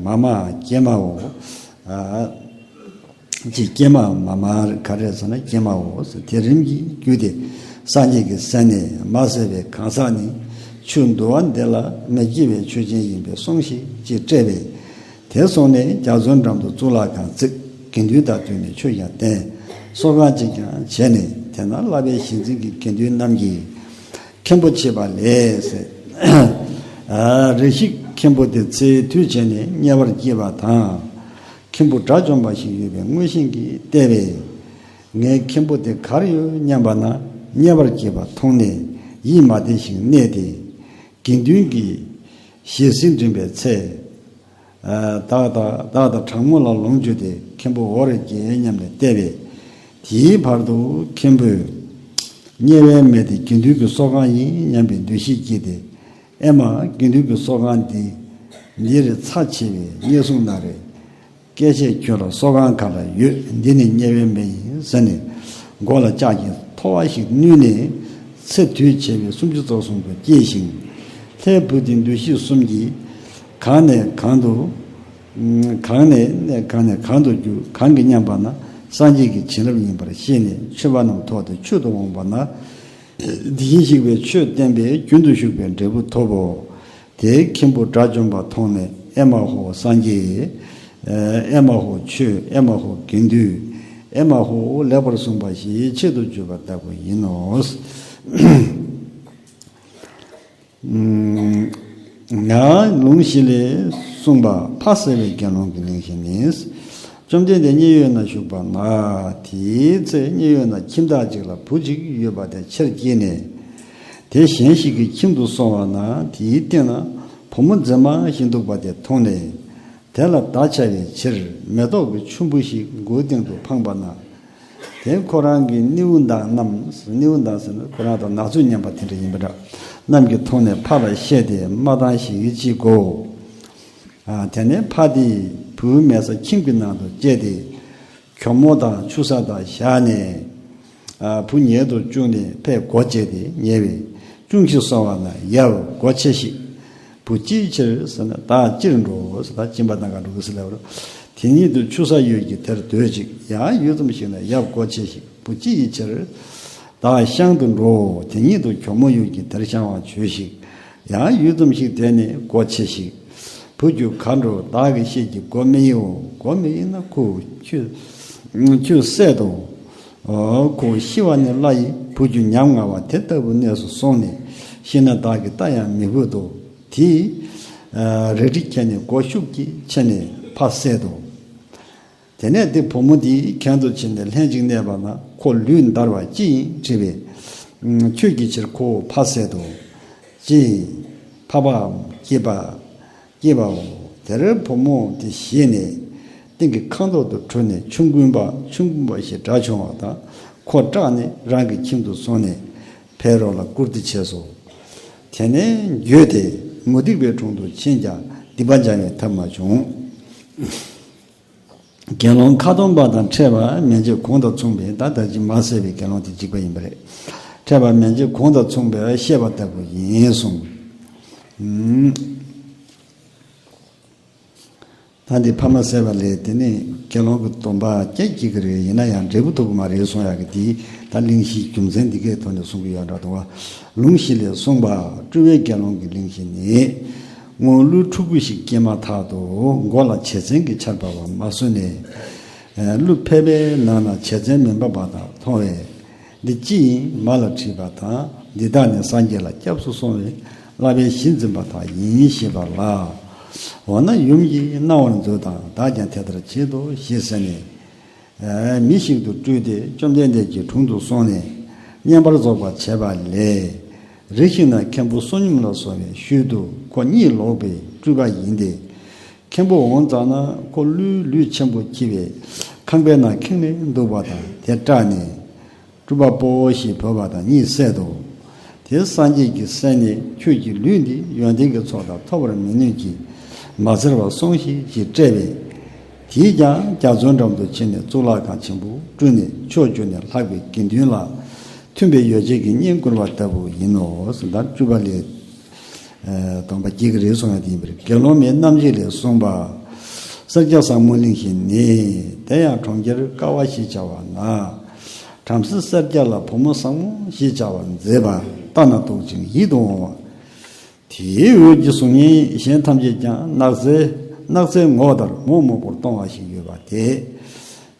མ་མ་ཀྱེ་མའོ། ཨ། ཅེས་ཀྱེ་མ་མ་མ་ག་རེ་ཟེར་ན་ཀྱེ་མའོ་ཟེར། དེ་རིམ་གྱིས་བརྒྱུད་དེ་སངས་རྒྱས་ཀྱི་སྲས་ནས། མ་བསད་པའི་གང་ཟག་ནི་ཆོས་འདུལ་བ་འདི་ལ་མི་སྐྱེ་བའི་ཆོས་ཅན་ཡིན་པས་གསུངས་ཤིག་ཅེས་སྤྲད་པས། དེ་སོང་ནས་རྒྱ་མཚོའི་འགྲམ་དུ་གཙུག་ལག་ཁང་བརྩིགས། དགེ་འདུན་དང་བསྟུན་ནས་ཆོས་ཀྱང་བསྟན། གསོལ་ཁང་ཅིག་ཀྱང་བྱས་ནས། དེ་ན་བསླབ་པའི་གཞི་འཛིན་གྱི་དགེ་འདུན་རྣམས་ཀྱིས་མཁན་པོ་བྱེད་པ་ལས་ཟེར། ཨ། རེ་ཞིག་མཁན་པོ་དེ་ཚེའི་དུས་བྱས་ནས་དམྱལ་བར་སྐྱེས་པ་དང་། མཁན་པོ་དགྲ་བཅོམ་པ་ཞིག་ཡོད་པའི་མངོན་ཤེས་ཀྱིས་བལྟས་པས། ངའི་མཁན་པོ་དེ་གར་ཡོད་སྙམ་པ་ན་དམྱལ་བར་སྐྱེས་པ་མཐོང་ནས་ཡིད་མ་བདེ་ཞིང་གནས་ཏེ། དགེ་འདུན་གྱིས་ཞལ་ཟས་འདྲེན་པའི་ཚེ། ཨ། བདག་དང་བདག་དང་དྲང་མོ་ལ་ལོངས་སྤྱོད་དེ་མཁན་པོ་འོ་རེ་བརྒྱལ་སྙམ་ནས་བལྟས་པས། དེའི་བར་དུ་མཁན་པོས་དམྱལ་བའི་མེ་དེ་དགེ་འདུན་གྱི་གསོལ་ཁང་ཡིན་སྙམ་པའི་འདུ་ཤེས་སྐྱེས་ཏེ། ཨེ་མ། དགེ་འདུན་གྱི་གསོལ་ཁང་འདི་འདིར་ཚ་ཆེ་བས་དམྱལ་སྲུང་ན་རེ། སྐད་ཆས་ཁྱོད་ལ་གསོལ་ཁང་ག་ལ་ཡོད། འདི་ནི་དམྱལ་བའི་མེ་ཡིན་ཟེར་ནས། མགོ་ལ་ལྕགས་ཀྱི་ཐོ་བ་ཞིག་བསྣུན་ནས་ཚེ་དུས་བྱས་པའི་སུམ་ཅུ་རྩ་གསུམ་དུ་སྐྱེས་ཤིང་། ལྷའི་བུ་དེའི་འདུ་ཤེས་གསུམ་གྱིས་གང་ནས་གང་དུ། གང་ནས་གང་ནས་གང་དུ་རྒྱུ་གང་གིས་སྙམ་པ་ན་སངས་རྒྱས་ཀྱི་བྱིན་རླབས་ཡིན་པར་ཤེས་ནས་མཆོད་པ་རྣམས་ཐོགས་ཏེ་མཆོད་དུ་འོངས་པ་ན། དེ་བཞིན་གཤེགས་པས་ཆོས་བསྟན་པས་རྒྱུན་དུ་ཞུགས་པའི་འབྲས་བུ་ཐོབ་བོ། དེའི་མཁན་པོ་དགྲ་བཅོམ་པ་མཐོང་ནས། ཨེ་མ་ཧོ་སངས་རྒྱས། ཨེ་མ་ཧོ་ཆོས། ཨེ་མ་ཧོ་དགེ་འདུན། ཨེ་མ་ཧོ་ལེགས་པར་གསུངས་པ་ཞེས་ཆེད་དུ་བརྗོད་པ་ལྟ་བུ་ཡིན་ནོ། ང་ལུང་གཞི་ལས་གསུངས་པ་ཕ་བསད་པའི་དགེ་སློང་གི་གླེང་གཞི་ནི། བཅོམ་ལྡན་འདས་མཉན་ཡོད་ན་བཞུགས་པ་ན། དེའི་ཚེ་མཉན་ཡོད་ན་ཁྱིམ་བདག་ཅིག་ལ་བུ་གཅིག་ཡོད་པ་དེ་ཆེར་སྐྱེས་ནས། དེ་གཞན་ཞིག་གི་ཁྱིམ་དུ་སོང་བ་ན། དེའི་སྟེང་ན་བུ་མོ་མཛེས་མ་ཞིག་འདུག་པ་དེ་མཐོང་ནས། དེ་ལ་བརྡ་བྱ་བའི་ཕྱིར་མེ་ཏོག་གི་ཆུན་པོ་ཞིག་མགོའི་སྟེང་དུ་འཕངས་པ་ན། དེ་ཁོ་རང་གི་སྣེའུ་མདངས་རྣམས། སྣེའུ་མདངས་ཟེར་ན་ཁོ་རང་དང་ནག་ཚོས་མཉམ་པ་དེ་འདྲ་ཡིན་པ་འདྲ། རྣམས་ཀྱིས་མཐོང་ནས་ཕ་ལ་བཤད་དེ་མ་བཏང་ཞིག་ཅེས་བསྒོའོ། ཨ། དེ་ནས་ཕ་དེས་བུའི་མལ་ས་ཁྱིམ་གྱི་ནང་དུ་བསྐྱལ་ཏེ། གྱོག་མོ་དང་ཆུ་ས་དང་བཞག་ནས། ཨ། བུ་ཉལ་དུ་བཅུག་ནས་ཕས་སྒོ་བཅད་དེ་ཉལ་བས། ཅུང་ཞིག་སོང་བ་ན་ཡབ་སྒོ་ཕྱེ་ཤིག་བུ་ཅི་ཡི་ཕྱིར་ཟེར་ན། བདག་ཅིར་འགྲོ་ཟེར། ད་སྦྱིན་པ་གནང་ག་འགྲོ་གི་ཟེར་ལབ་རོ། དེ་ཉིད་དུ་ཆུ་ས་ཡོད་ཀྱིས་དེར་སྡོད་ཅིག། ཡང་ཡུད་ཙམ་ཞིག་ན་ཡབ་སྒོ་ཕྱེ་ཞིག། བུ་ཅི་ཡི་ཕྱིར། བདག་ཤང་དུ་འགྲོ། དེ་ཉིད་དུ་གྱོག་མོ་ཡོད་ཀྱིས་དེར་ཤང་བ་བྱོས་ཤིག། ཡང་ཡུད་ཙམ་ཞིག་དེ་ནས་སྒོ་ཕྱེ་ཞིག། བུ་ཁྱོད་ག་འགྲོ། བདག་གི་ཤེད་ཀྱིས་སྒོ་མི་ཡིའོ། སྒོ་མི་ཡིན་ན་ཁོ་ཁྱོད་ཁྱོད་བསད་དོ། ཁོ་ཤི་བ་ནི་སླ་ཡི། བུ་ཁྱོད་ཉམ་ང་བ་དེ་ལྟ་བུའི་གནས་སུ་སོང་ནས་ཤི་ན་བདག་གིས་ལྟ་ཡང་མི་ཕོད་དོ། དེས་རལ་གྲི་ཁྱེར་ནས་སྒོ་ཤུགས་ཀྱིས་ཕྱེ་ནས་ཕར་བསད་དོ། དེ་ནས་དེ་བུ་མོ་དེའི་གྱེན་དུ་ཕྱིན་ནས་ལྷན་ཅིག་གནས་པ་ན། ཁོ་ལུས་འདར་བ་ཅི་ཡིན་དྲིས་པས། ཁྱོད་ཀྱི་ཕྱིར་ཁོ་བོ་ཕར་བསད་དོ། ཅི། འཕགས་པའམ་སྐྱེས་པ། སྐྱེས་པའོ། དེར་བུ་མོ་དེ་བཞེས་ནས་སྟེང་གི་ཁང་ཐོག་ཏུ་བྲོས་ནས་ཆོམ་རྐུན་པ་ཆོམ་རྐུན་པ་ཞེས་སྒྲ་བྱུང་བ་དང་། ཁོ་སྐྲག་ནས་རང་གི་ཁྱིམ་དུ་སོང་ནས་ཕའི་རོ་ལ་བཀུར་སྟི་བྱས་སོ། དེ་ནས་འགྱོད་དེ་མུ་སྟེགས་པའི་དྲུང་དུ་ཕྱིན་ཀྱང་སྡིག་པ་སྦྱང་བའི་ཐབས་མ་བྱུང་། དགེ་སློང་ཁ་སྟོང་པ་དང་ཕྲད་པ་མན་ཆད་གོང་དང་མཚུངས་པས། ད་ད་ཅི་མ་བསད་པའི་དགེ་སློང་དེ་འཇིགས་པ་ཡིན་པ་རེད། ཕྲད་པ་མན་ཆད་གོང་དང་མཚུངས་པས་བཤད་པ་ལྟ་བུ་ཡིན་གསུངས། ད་འདི་ཕ་མ་བསད་པ་ལས་དེ་ནི་དགེ་སློང་གི་སྡོམ་པ་སྐྱེ་འགྱིག་གི་རེད། ཡིན་ན་ཡང་འབྲས་བུ་ཐོབ་ཀྱི་མ་རེད་གསུང་ཡག་གི་དེ་ད་གླེང་གཞིའི་རྒྱུ་མཚན་འདི་གའི་ཐོག་ནས་གསུང་གི་ཡོད་འདྲ་འདུག་བ། ལུང་བཞི་ལས་གསུངས་པ། སྤྲུལ་པའི་དགེ་སློང་གི་གླེང་གཞི་ནི། སྔོན་ཀླུ་ཕྲུ་གུ་ཞིག་སྐྱེས་མ་ཐག་ཏུ་མགོ་ལ་བྱད་བཙན་གྱི་ཆར་ཕབ་པ་མ་བཟོད་ནས། ཀླུ་ཕལ་པའི་ནང་ན་བྱད་བཙན་མེ་འབར་བ་དག་མཐོང་བས། འདི་ཅི་ཡིན་མ་ལ་དྲིས་པ་དང་། འདི་དག་ནི་སངས་རྒྱས་ལ་སྐྱབས་སུ་སོང་བའི་བསླབ་པའི་གཞི་འཛིན་པ་དག་ཡིན་ཞེས་པ་ལ། འོ་ན་ཡུམ་གྱིས་གནང་བར་མཛོད་དང་། བདག་ཀྱང་དེ་ལྟར་བྱེད་དོ་ཞེས་ཟེར་ནས། མི་ཞིག་ཏུ་སྤྲུལ་ཏེ་བཅོམ་ལྡན་འདས་ཀྱི་དྲུང་དུ་སོང་ནས་བསྙེན་པར་རྫོགས་པར་བྱས་པ་ལས། རེ་ཞིག་ན་མཁན་པོ་བསོད་སྙོམས་ལ་སོགས་པའི་ཤུལ་དུ་ཁོ་གཉིད་ལོག་པའི་སྤྲུལ་པ་ཡིན་ཏེ། མཁན་པོ་འོང་ཙམ་ན་ཁོ་ཀླུའི་ལུས་ཆེན་པོ་འཁྱིལ་བའི་ཁང་པའི་ནང་ཁེངས་ནས་འདུག་པ་དང་། དེ་སྐྲག་ནས། སྤྲུལ་པ་པོ་ཞེས་བོས་པ་དང་གཉིད་སད་དོ། དེ་སངས་རྒྱས་ཀྱིས་གསན་ནས། ཁྱོད་ཀྱི་ལུས་འདི་ཡོན་ཏན་གྱི་ཚོགས་དག་ཐོབ་པར་མི་ནུས་ཀྱི། མ་འཚལ་བར་སོང་ཞིག་ཅེས་བཀྲལ་བས། དེས་ཀྱང་རྒྱ་མཚོའི་འགྲམ་དུ་ཕྱིན་ནས་གཙུག་ལག་ཁང་ཆེན་པོ་བསྐྲུན་ནས་ཕྱོགས་བཅུ་ནས་ལྷགས་པའི་དགེ་འདུན་ལ་མཐུན་པའི་ཡོ་བྱད་ཀྱིས་བསྙེན་བཀུར་བ་ལྟ་བུ་ཡིན་ནོ། ཟེར་ད་སྤྲུལ་པ་ལས། སྡོམ་པ་སྐྱེ་གི་རེད་གསུང་ཡ་དེ་ཡིན་པ་རེད། དགེ་སློང་མའི་རྣམ་འབྱེད་ལས་གསུངས་པ། སེར་སྐྱ་བཟང་མོའི་གླེང་གཞི་ནི། དེ་ཡང་གྲོང་ཁྱེར་ཀ་བ་ཞེས་བྱ་བ་ན། བྲམ་ཟེ་སེར་སྐྱ་ལ་བུ་མོ་བཟང་མོ་ཞེས་བྱ་བ་མཛེས་པ་ལྟ་ན་སྡུག་ཅིང་ཡིད་དུ་འོང་བ། དེའི་འོད་ཀྱི་གཟུགས་བརྙན་གཞན་ཐམས་ཅད་ཀྱང་ནགས་ཚལ་ནགས་ཚལ་ངོགས་ལྟར་མོག་མོག་པོར་སྟོང་བ་ཞིག་ཡོད་པ་དེ།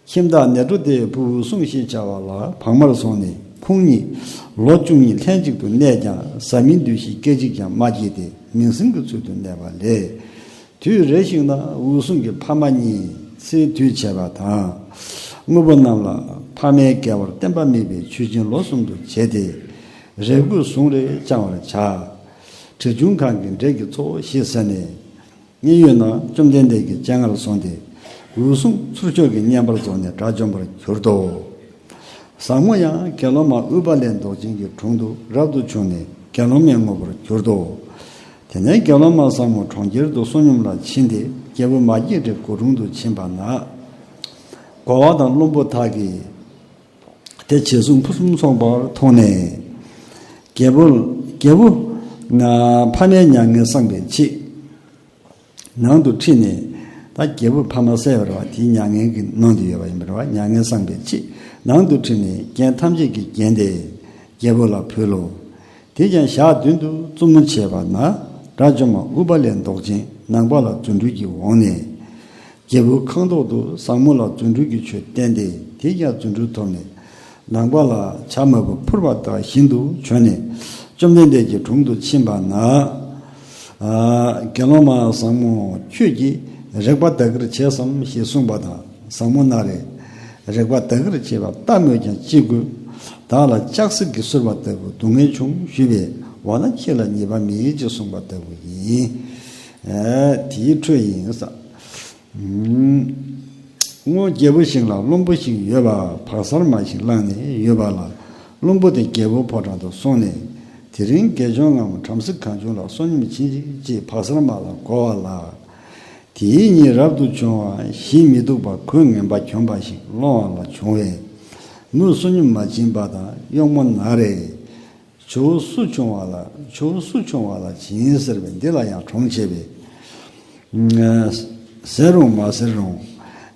ཁྱིམ་བདག་ནེ་ཏྲོ་ཏའི་བུ་འོད་སྲུང་ཞེས་བྱ་བ་ལ་བག་མར་སོང་ནས་ཁོང་གཉིས་ལོ་བཅུ་གཉིས་ལྷན་ཅིག་ཏུ་གནས་ཀྱང་བཟའ་མིན་འདུ་ཤེས་སྐད་ཅིག་ཀྱང་མ་སྐྱེས་ཏེ་མིང་སྲིང་གི་ཚུལ་དུ་གནས་པ་ལས། དུས་རེ་ཞིག་ན་འོད་སྲུང་གི་ཕ་མ་གཉིས་ཚེའི་དུས་བྱས་པ་དང་། དངོས་པོ་རྣམས་ལ་ཕ་མའི་དགེ་བར་བརྟེན་པ་མེད་པའི་ཆོས་ཅན་ལོ་གསུམ་དུ་བྱས་ཏེ། རེ་སྐུལ་ཟུང་རེ་བཅང་བར་བྱ། བྲེ་ཆུང་ཁང་གི་འབྲས་ཀྱི་ཚོགས་ཞེས་ཟེར་ནས། མཉན་ཡོད་ན་བཅོམ་ལྡན་འདས་ཀྱི་སྤྱན་སྔར་སོང་སྟེ། འོད་སྲུང་ཚུར་ཕྱོགས་ཀྱི་བསྙེན་པར་རྫོགས་ནས་དགྲ་བཅོམ་པར་གྱུར་ཏོ། བཟང་མོ་ཡང་དགེ་སློང་མ་ཨུཏྤ་ལའི་མདོག་ཅན་གྱི་དྲུང་དུ་རབ་ཏུ་བྱུང་ནས་དགེ་སློང་མའི་དངོས་པོར་གྱུར་ཏོ། དེ་ནས་དགེ་སློང་མ་བཟང་མོ་གྲོང་ཁྱེར་དུ་བསོད་སྙོམས་ལ་ཕྱིན་ཏེ། རྒྱལ་པོ་མ་སྐྱེས་དགྲའི་སྒོ་དྲུང་དུ་ཕྱིན་པ་ན། རྒོ་བ་དང་བློན་པོ་དག་གིས་དེ་བྱད་གཟུགས་ཕུན་སུམ་ཚོགས་པར་མཐོང་ནས། རྒྱལ་པོ། རྒྱལ་པོ། ཕ་མའི་མྱ་ངན་སངས་པའི་ཆེད། ནང་དུ་ཁྲིད་ནས། ད་རྒྱལ་པོས་ཕ་མ་བསད་པ་རེད་བ། དེའི་མྱ་ངན་གྱི་ནང་དུ་ཡོད་པ་ཡིན་པ་རེད་བ། མྱ་ངན་སངས་པའི་ཆེད་ནང་དུ་ཁྲིད་ནས་རྒྱན་ཐམས་ཅད་ཀྱིས་བརྒྱན་ཏེ་རྒྱལ་པོ་ལ་ཕུལ་ལོ། དེ་ཀྱང་ཞག་བདུན་དུ་བཙུན་མོ་བྱས་པ་ན། དགྲ་བཅོམ་པ་ཨུཏྤ་ལའི་མདོག་ཅན་ནང་པ་ལ་རྫུ་འཕྲུལ་གྱིས་འོངས་ནས། རྒྱལ་པོའི་ཁང་ཐོག་ཏུ་བཟང་མོ་ལ་རྫུ་འཕྲུལ་གྱི་ཆོས་བསྟན་ཏེ། དེས་ཀྱང་རྫུ་འཕྲུལ་ཐོབ་ནས། ནང་པ་ལ་བྱ་མ་བུ་འཕུར་བ་དག་བཞིན་དུ་བྱོན་ནས་བཅོམ་ལྡན་འདས་ཀྱི་དྲུང་དུ་ཕྱིན་པ་ན། ཨ། དགེ་སློང་མ་བཟང་མོ་ཁྱོད་ཀྱིས་རེག་པ་བདག་གིར་བྱས་སམ་ཞེས་གསུངས་པ་དང་། བཟང་མོ་ན་རེ། རེག་པ་བདག་གིར་བྱས་པ་ལྟ་སྨོས་ཀྱང་ཅི་དགོས། བདག་ལ་ལྕགས་སྲེག་གིས་གསུར་བ་ལྟ་བུ་སྡུག་བསྔལ་བྱུང་ཞུས་པས། འོ་ན་ཁྱེད་ལ་ཉེས་པ་མེད་ཅེས་གསུངས་པ་ལྟ་བུ་ཡིན། ཨ། དེའི་འཕྲོས་ཡིན་ས། སྔོན་རྒྱལ་པོ་ཞིག་ལ་བློན་པོ་ཞིག་ཡོད་པ། བག་གསར་མ་ཞིག་བླངས་ནས་ཡོད་པ་ལ། བློན་པོ་དེ་རྒྱལ་པོའི་ཕོ་བྲང་དུ་སོང་ནས། དེ་རིང་དགེ་སྦྱོང་ངམ་བྲམ་ཟེ་གང་བྱུང་ལ་བསོད་སྙོམས་བྱིན་ཅིག་ཅེས་བག་གསར་མ་ལ་བསྒོ་བ་ལ། དེའི་གཉིད་རབ་ཏུ་བྱུང་བ་ཞིག་མི་སྡུག་པ་གོས་ངན་པ་གྱོན་པ་ཞིག་སློང་བ་ལ་བྱུང་བས། མོས་བསོད་སྙོམས་མ་བྱིན་པ་དང་གཡོག་མོ་ན་རེ། ཇོ་བོ་སུ་བྱུང་བ་ལ་ཇོ་བོ་སུ་བྱུང་བ་ལ་བྱིན་ཟེར་བའི་འདི་ལ་ཡང་གྲོང་ཆེ་བས། ཟེར་རུང་མ་ཟེར་རུང་།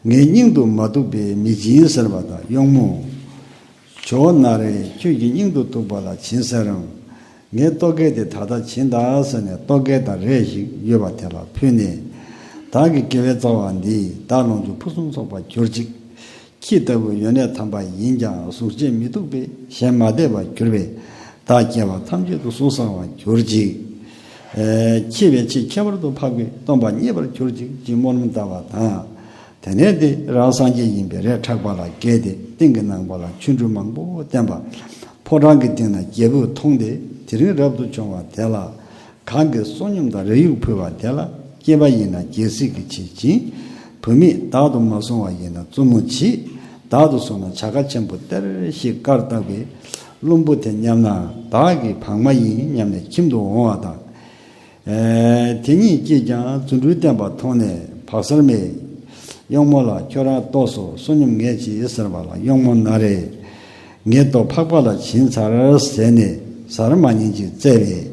ངའི་སྙིང་དུ་མ་སྡུག་པའི་མི་སྦྱིན་ཟེར་བ་དང་གཡོག་མོ། ཇོ་བོ་ན་རེ་ཁྱོད་ཀྱི་སྙིང་དུ་སྡུག་པ་ལ་བྱིན་ཟེར་རུང་། ངའི་རྟོག་གེ་དེ་ད་ལྟ་བྱིན་ད་ཟེར་ནས་རྟོག་གེ་དང་རས་ཤིག་ཡོད་པ་དེ་ལ་ཕུལ་ནས། བདག་གི་དགེ་བའི་རྩ་བ་འདིས་བདག་ལོངས་སྤྱོད་ཕུན་སུམ་ཚོགས་པར་གྱུར་ཅིག། ཁྱི་ལྟ་བུའི་ཡོན་གནས་དམ་པ་ཡིན་ཀྱང་གཟུགས་བྱད་མི་སྡུག་པས་གཞན་མ་དད་པར་གྱུར་པས་བདག་སྐྱེ་བ་ཐམས་ཅད་དུ་གཟུགས་བཟང་བར་གྱུར་ཅིག། ཨེ། འཆི་བའི་ཚེ་ཁྱད་པར་དུ་འཕགས་པའི་སྟོན་པ་མཉེས་པར་གྱུར་ཅིག་ཅེས་སྨོན་ལམ་བཏབ་པ་དང་། དེ་ནས་དེ་རང་སངས་རྒྱས་ཡིན་པའི་རས་ཁྲག་པ་ལ་བཀལ་ཏེ་སྟེང་གི་ནང་པ་ལ་ཆོ་འཕྲུལ་མང་པོ་བསྟན་པ། ཕོ་བྲང་གི་སྟེང་ན་རྒྱལ་པོས་མཐོང་སྟེ་དེ་རིང་རབ་ཏུ་བྱུང་བ་དེ་ལ། གང་གིས་བསོད་སྙོམས་དང་རས་ཡུག་ཕུལ་བ་དེ་ལ་སྐྱེས་པ་ཡིན་ན་རྒྱལ་སྲིད་ཀྱི་ཆེད་བྱིན། བུད་མེད་བདག་ཏུ་མ་བཟུང་བ་ཡིན་ན་བཙུན་མོ་བྱིན། བདག་ཏུ་བཟུང་ན་བྱ་དཀའ་ཆེན་པོ་སྟེར་ཞེས་བཀའ་བཏགས་པས། བློན་པོ་དེ་མཉམ་ན་བདག་གི་བག་མ་ཡིན་སྙམ་ནས་ཁྱིམ་དུ་འོང་བ་དང་། ཨེ། དེ་གཉིས་ཀྱིས་ཀྱང་རྫུ་འཕྲུལ་བསྟན་པ་མཐོང་ནས་བག་གསར་མས་གཡོག་མོ་ལ་ཁྱོད་རང་ལྟོས་སོ། བསོད་སྙོམས་ངས་བྱིན་ཟེར་བ་ལ་གཡོག་མོ་ན་རེ། ངའི་ལྟོ་ཕག་པ་ལ་བྱིན་ཚར་ཟེར་ནས་ཟ་ར་མ་ཉན་ཅིག་བཙལ་བས།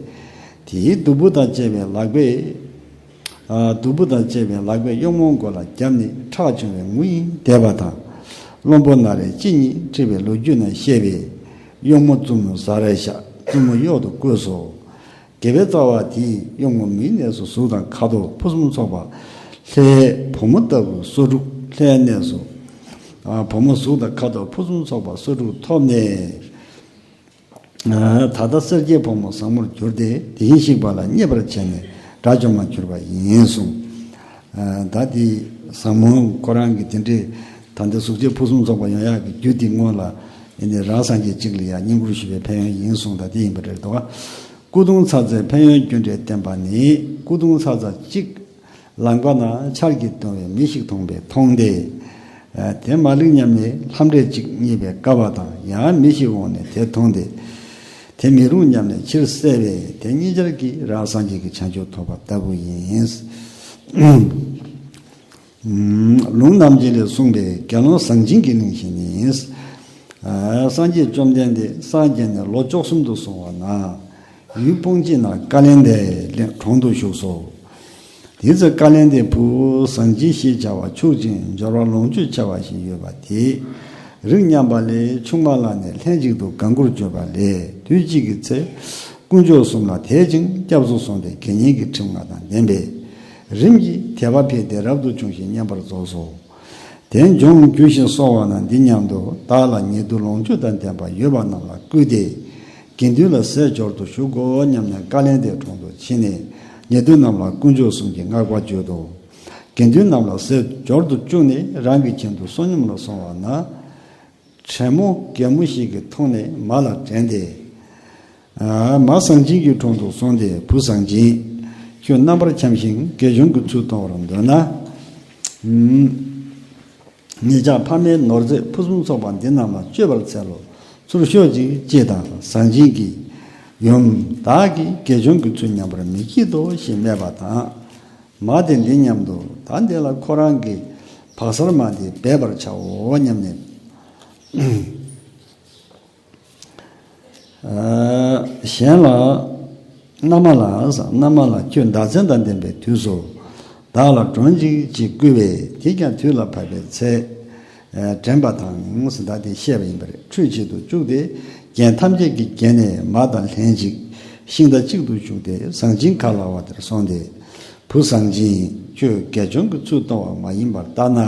དེའི་གདུ་བུ་དང་བཅས་པའི་ལག་པས། ཨ། གདུ་བུ་དང་བཅས་པའི་ལག་པས་གཡོག་མོའི་མགོ་ལ་བརྒྱབ་ནས་ཁྲག་བྱུང་བའི་ངུ་ཡིས་བསྡད་པ་དང་། བློན་པོ་ན་རེ་གཅིག་གཉིས་ཁྲིད་པའི་ལོ་རྒྱུས་རྣམས་བཤད་པས། གཡོག་མོ་བཙུན་མོ་ཟ་རས་བཞག། བཙུན་མོ་གཡོག་ཏུ་བསྐོས་སོ། དགེ་བའི་རྩ་བ་དེས་གཡོག་མོ་མིའི་གནས་སུ་གཟུགས་དང་ཁ་དོག་ཕུན་སུམ་ཚོགས་པ། ལྷའི་བུ་མོ་ལྟ་བུའི་སོ་དྲུག་ལྷའི་གནས་སུ། ཨ། བུ་མོ་གཟུགས་དང་ཁ་དོག་ཕུན་སུམ་ཚོགས་པ་སོ་དྲུག་ཐོབ་ནས། ཨ། ད་ལྟ་སེར་སྐྱའི་བུ་མོ་བཟང་མོར་གྱུར་ཏེ་དེ་བཞིན་གཤེགས་པ་ལ་མཉེས་པར་བྱས་ནས་དགྲ་བཅོམ་པར་གྱུར་པ་ཡིན་གསུངས། ཨ། ད་དེ་བཟང་མོ་ཁོ་རང་གི་དེ་འདྲའི་ད་ལྟ་གཟུགས་བྱད་ཕུན་སུམ་ཚོགས་པ་ཡོང་ཡག་གི་རྒྱུ་དེ་སྔོན་ལ་ཨེ་ནི་རང་སངས་རྒྱས་གཅིག་ལ་ཡང་བསྙེན་བཀུར་ཞུ་བའི་ཕན་ཡོན་ཡིན་གསུངས། ད་དེ་ཡིན་པ་རེད་དོ། སྐུ་གདུང་ཚ་ཚའི་ཕན་ཡོན་རྒྱུ་འབྲས་བསྟན་པ་ནི། སྐུ་གདུང་ཚ་ཚ་གཅིག་ལང་པ་ན་ཆར་གྱིས་གདུང་བའི་མེ་ཞིག་མཐོང་བས་མཐོང་སྟེ། ཨ། དེ་མ་ལེགས་སྙམ་ནས་ལྷམ་འདྲས་གཅིག་རྙེད་པས་བཀབ་པ་དང་ཡང་མེ་ཞིག་འོངས་ནས་དེ་མཐོང་སྟེ། དེ་མི་རུང་སྙམ་ནས་ཕྱིར་བསལ་བས་དེ་གཉིས་ཆར་གྱིས་རང་སངས་རྒྱས་ཀྱི་བྱང་ཆུབ་ཐོབ་པ་ལྟ་བུ་ཡིན། ལུང་རྣམ་འབྱེད་ལས་གསུངས་པའི་དགེ་སློང་བཟང་སྦྱིན་གྱི་གླེང་གཞི་ནི། ཨ། སངས་རྒྱས་བཅོམ་ལྡན་འདས་སངས་རྒྱས་ནས་ལོ་བཅུ་གསུམ་དུ་སོང་བ་ན། ཡུལ་སྤོང་སྦྱིས་ན་ཀ་ལན་དའི་གྲོང་དུ་བཞུགས་སོ། དེ་ཚེ་ཀ་ལན་དའི་བུ་བཟང་སྦྱིན་ཞེས་བྱ་བ་ཕྱུག་ཅིང་འབྱོར་བ་ལོངས་སྤྱོད་ཆེ་བ་ཞིག་ཡོད་པ་དེས། རིགས་མཉམ་པ་ལས་ཆུང་མ་ལ་ནི་ལྷན་ཅིག་ཏུ་དགའ་མགུར་སྤྱོད་པ་ལས་དུས་གཅིག་གི་ཚེ། དཀོན་མཆོག་གསུམ་ལ་དད་ཅིང་སྐྱབས་སུ་སོང་སྟེ་དགེ་བསྙེན་གྱི་ཁྲིམས་ལྔ་དང་ལྡན་པས། རིམ་གྱིས་དད་པ་འཕེལ་ཏེ་རབ་ཏུ་བྱུང་ཞིང་བསྙེན་པར་རྫོགས་སོ། དེ་འབྱུང་རྒྱུ་ཞིང་སོང་བ་ན་འདི་སྙམ་དུ་བདག་ལ་ཉེ་དུ་ལོངས་སྤྱོད་དང་ལྡན་པ་ཡོད་པ་རྣམས་ལ་བསྐུལ་ཏེ། དགེ་འདུན་ལ་ཟས་སྦྱོར་དུ་གཞུག་གོ་སྙམ་ནས་ཀ་ལན་དའི་གྲོང་དུ་ཕྱིན་ནས་ཉེ་དུ་རྣམས་ལ་དཀོན་མཆོག་གསུམ་གྱི་བསྔགས་པ་བརྗོད་དོ། དགེ་འདུན་རྣམས་ལ་ཟས་སྦྱོར་དུ་བཅུག་ནས་རང་གི་ཁྱིམ་དུ་བསོད་སྙོམས་ལ་སོང་བ་ན། བྲན་མོ་རྒན་མོ་ཞིག་གིས་མཐོང་ནས་མ་ལ་དྲན་ཏེ། ཨ། མ་བཟང་སྦྱིན་གྱི་དྲུང་དུ་སོང་སྟེ། བུ་བཟང་སྦྱིན། ཁྱོད་རྣམ་པར་འཁྱམས་ཤིང་དགེ་སྦྱོང་གི་ཚུལ་མཐོང་བར་འདོད་ན། ཨུམ། ངེད་ཅག་ཕ་མའི་ནོར་རྫས་ཕུན་སུམ་ཚོགས་པ་འདི་རྣམས་ལ་སྤྱོད་པར་འཚལ་ལོ། ཚུར་ཤོག་ཅིག་ཅེས་དང་། བཟང་སྦྱིན་གྱིས། ཡུམ། བདག་གིས་དགེ་སྦྱོང་གི་ཚུལ་ཉམས་པར་མི་བགྱིད་དོ་ཞེས་སྨྲས་པ་དང་། མ་དེས་འདི་སྙམ་དུ། ད་འདི་ལ་ཁོ་རང་གི་བག་གསར་མ་འདི་སྦས་པར་བྱའོ་སྙམ་ནས། ཨ། གཞན་ལ། མནའ་མ་ལ། མནའ་མ་ལ་ཁྱོད་ཟླ་མཚན་དང་ལྡན་པའི་དུས་སུ་བདག་ལ་སྒྲོན་ཅིག་ཅེས་བསྐུལ་བས། དེས་ཀྱང་དུས་ལ་བབ་པའི་ཚེ། ཨ། དྲན་པ་དང་ཟེར་ད་དེ་བཤད་པ་ཡིན་པ་རེད། ཁྲུས་བྱེད་དུ་བཅུག་སྟེ་རྒྱན་ཐམས་ཅད་ཀྱིས་བརྒྱན་ནས་མ་དང་ལྷན་ཅིག་ཤིང་རྟ་གཅིག་ཏུ་བཞུགས་ཏེ་བཟང་སྦྱིན་ག་ལ་བ་དེར་སོང་སྟེ། བུ་བཟང་སྦྱིན། ཁྱོད་དགེ་སྦྱོང་གི་ཚུལ་གཏོང་བ་མ་ཡིན་པར་ལྟ་ན།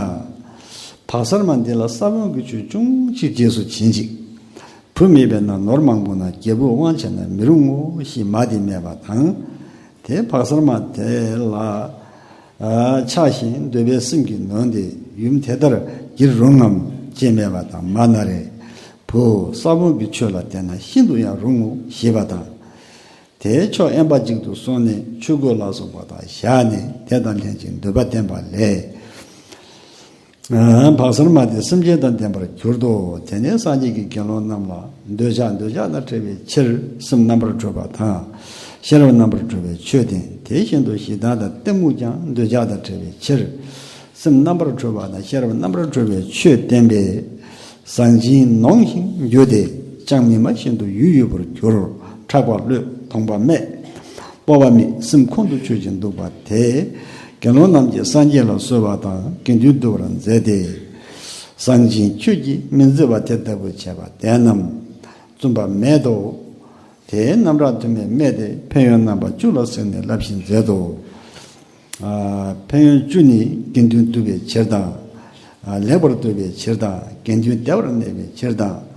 བག་གསར་མ་འདི་ལ་ས་བོན་གྱི་ཆུ་ཅུང་ཟད་རྗེས་སུ་བྱིན་ཅིག། བུ་མེད་པས་ན་ནོར་མང་པོ་ན་རྒྱལ་པོས་དབང་བྱས་ན་མི་རུང་ངོ་ཞེས་མ་དེས་སྨྲས་པ་དང་། དེ་བག་གསར་མ་དེ་ལ། ཨ། ཆགས་ཤིང་འདོད་པའི་སེམས་ཀྱིས་ནོན་ཏེ། ཡུམ་དེ་ལྟར་བགྱིར་རུང་ངམ་ཅེས་སྨྲས་པ་དང་། མ་ན་རེ། བུ། ས་བོན་གྱི་ཆུ་ལ་བརྟེན་ན་ཤིན་ཏུ་ཡང་རུང་ངོ་ཞེས་པ་དང་། དེས་ཕྱོགས་དབེན་པ་ཅིག་ཏུ་སོང་ནས་ཆུ་བགོ་ལ་སོགས་པ་དག་བཞག་ནས་དེ་དང་ལྷན་ཅིག་འདོད་པ་བསྟེན་པ་ལས། ཨ། བག་གསར་མ་དེ་སེམས་ཅན་དང་ལྡན་པར་གྱུར་ཏོ། དེ་ནས་སངས་རྒྱས་ཀྱིས་དགེ་སློང་རྣམས་ལ། འདོད་ཆགས་འདོད་ཆགས་དང་བྲལ་བའི་ཕྱིར་སེམས་རྣམ་པར་གྲོལ་བ་དང་། ཤེས་རབ་རྣམ་པར་གྲོལ་བའི་ཆོས་བསྟན། དེ་བཞིན་དུ་ཞེ་སྡང་དང་གཏི་མུག་ཀྱང་འདོད་ཆགས་དང་བྲལ་བའི་ཕྱིར་སེམས་རྣམ་པར་གྲོལ་བ་དང་ཤེས་རབ་རྣམ་པར་གྲོལ་བའི་ཆོས་བསྟན་པས། བཟང་སྦྱིན་ནོངས་ཤིང་འགྱུར་ཏེ་ཅང་མི་སྨྲ་བཞིན་དུ་ཡུལ་ཡུལ་བར་གྱུར། ཆགས་པ་བློས་ཐོངས་པ་མེད། སྤོབས་པ་མེད་སེམས་ཁོང་དུ་ཆུད་ཅིང་འདུག་པ་དེས། དགེ་སློང་རྣམས་ཀྱིས་སངས་རྒྱས་ལ་གསོལ་བ་དང་དགེ་འདུན་འདུལ་བར་མཛད་དེ། གསང་སྦྱིན་ཁྱོད་ཀྱིས་མི་མཛེས་པ་དེ་ལྟ་བུ་བྱས་པ་དེ་རྣམས་བཙུན་པ་མེད་དོ། དེའི་རྣམ་གྲངས་དུ་མས་སྨྲས་ཏེ། ཕན་ཡོན་རྣམ་པ་བཅུ་ལ་གཟིགས་ནས་བསླབ་བཞིན་མཛད་དོ། ཨ། ཕན་ཡོན་བཅུ་ནི། དགེ་འདུན་འདུལ་བའི་ཕྱིར་དང་། ཨ། ལེགས་པར་འདོད་པའི་ཕྱིར་དང་། དགེ་འདུན་བདེ་བར་གནས་པའི་ཕྱིར་དང་།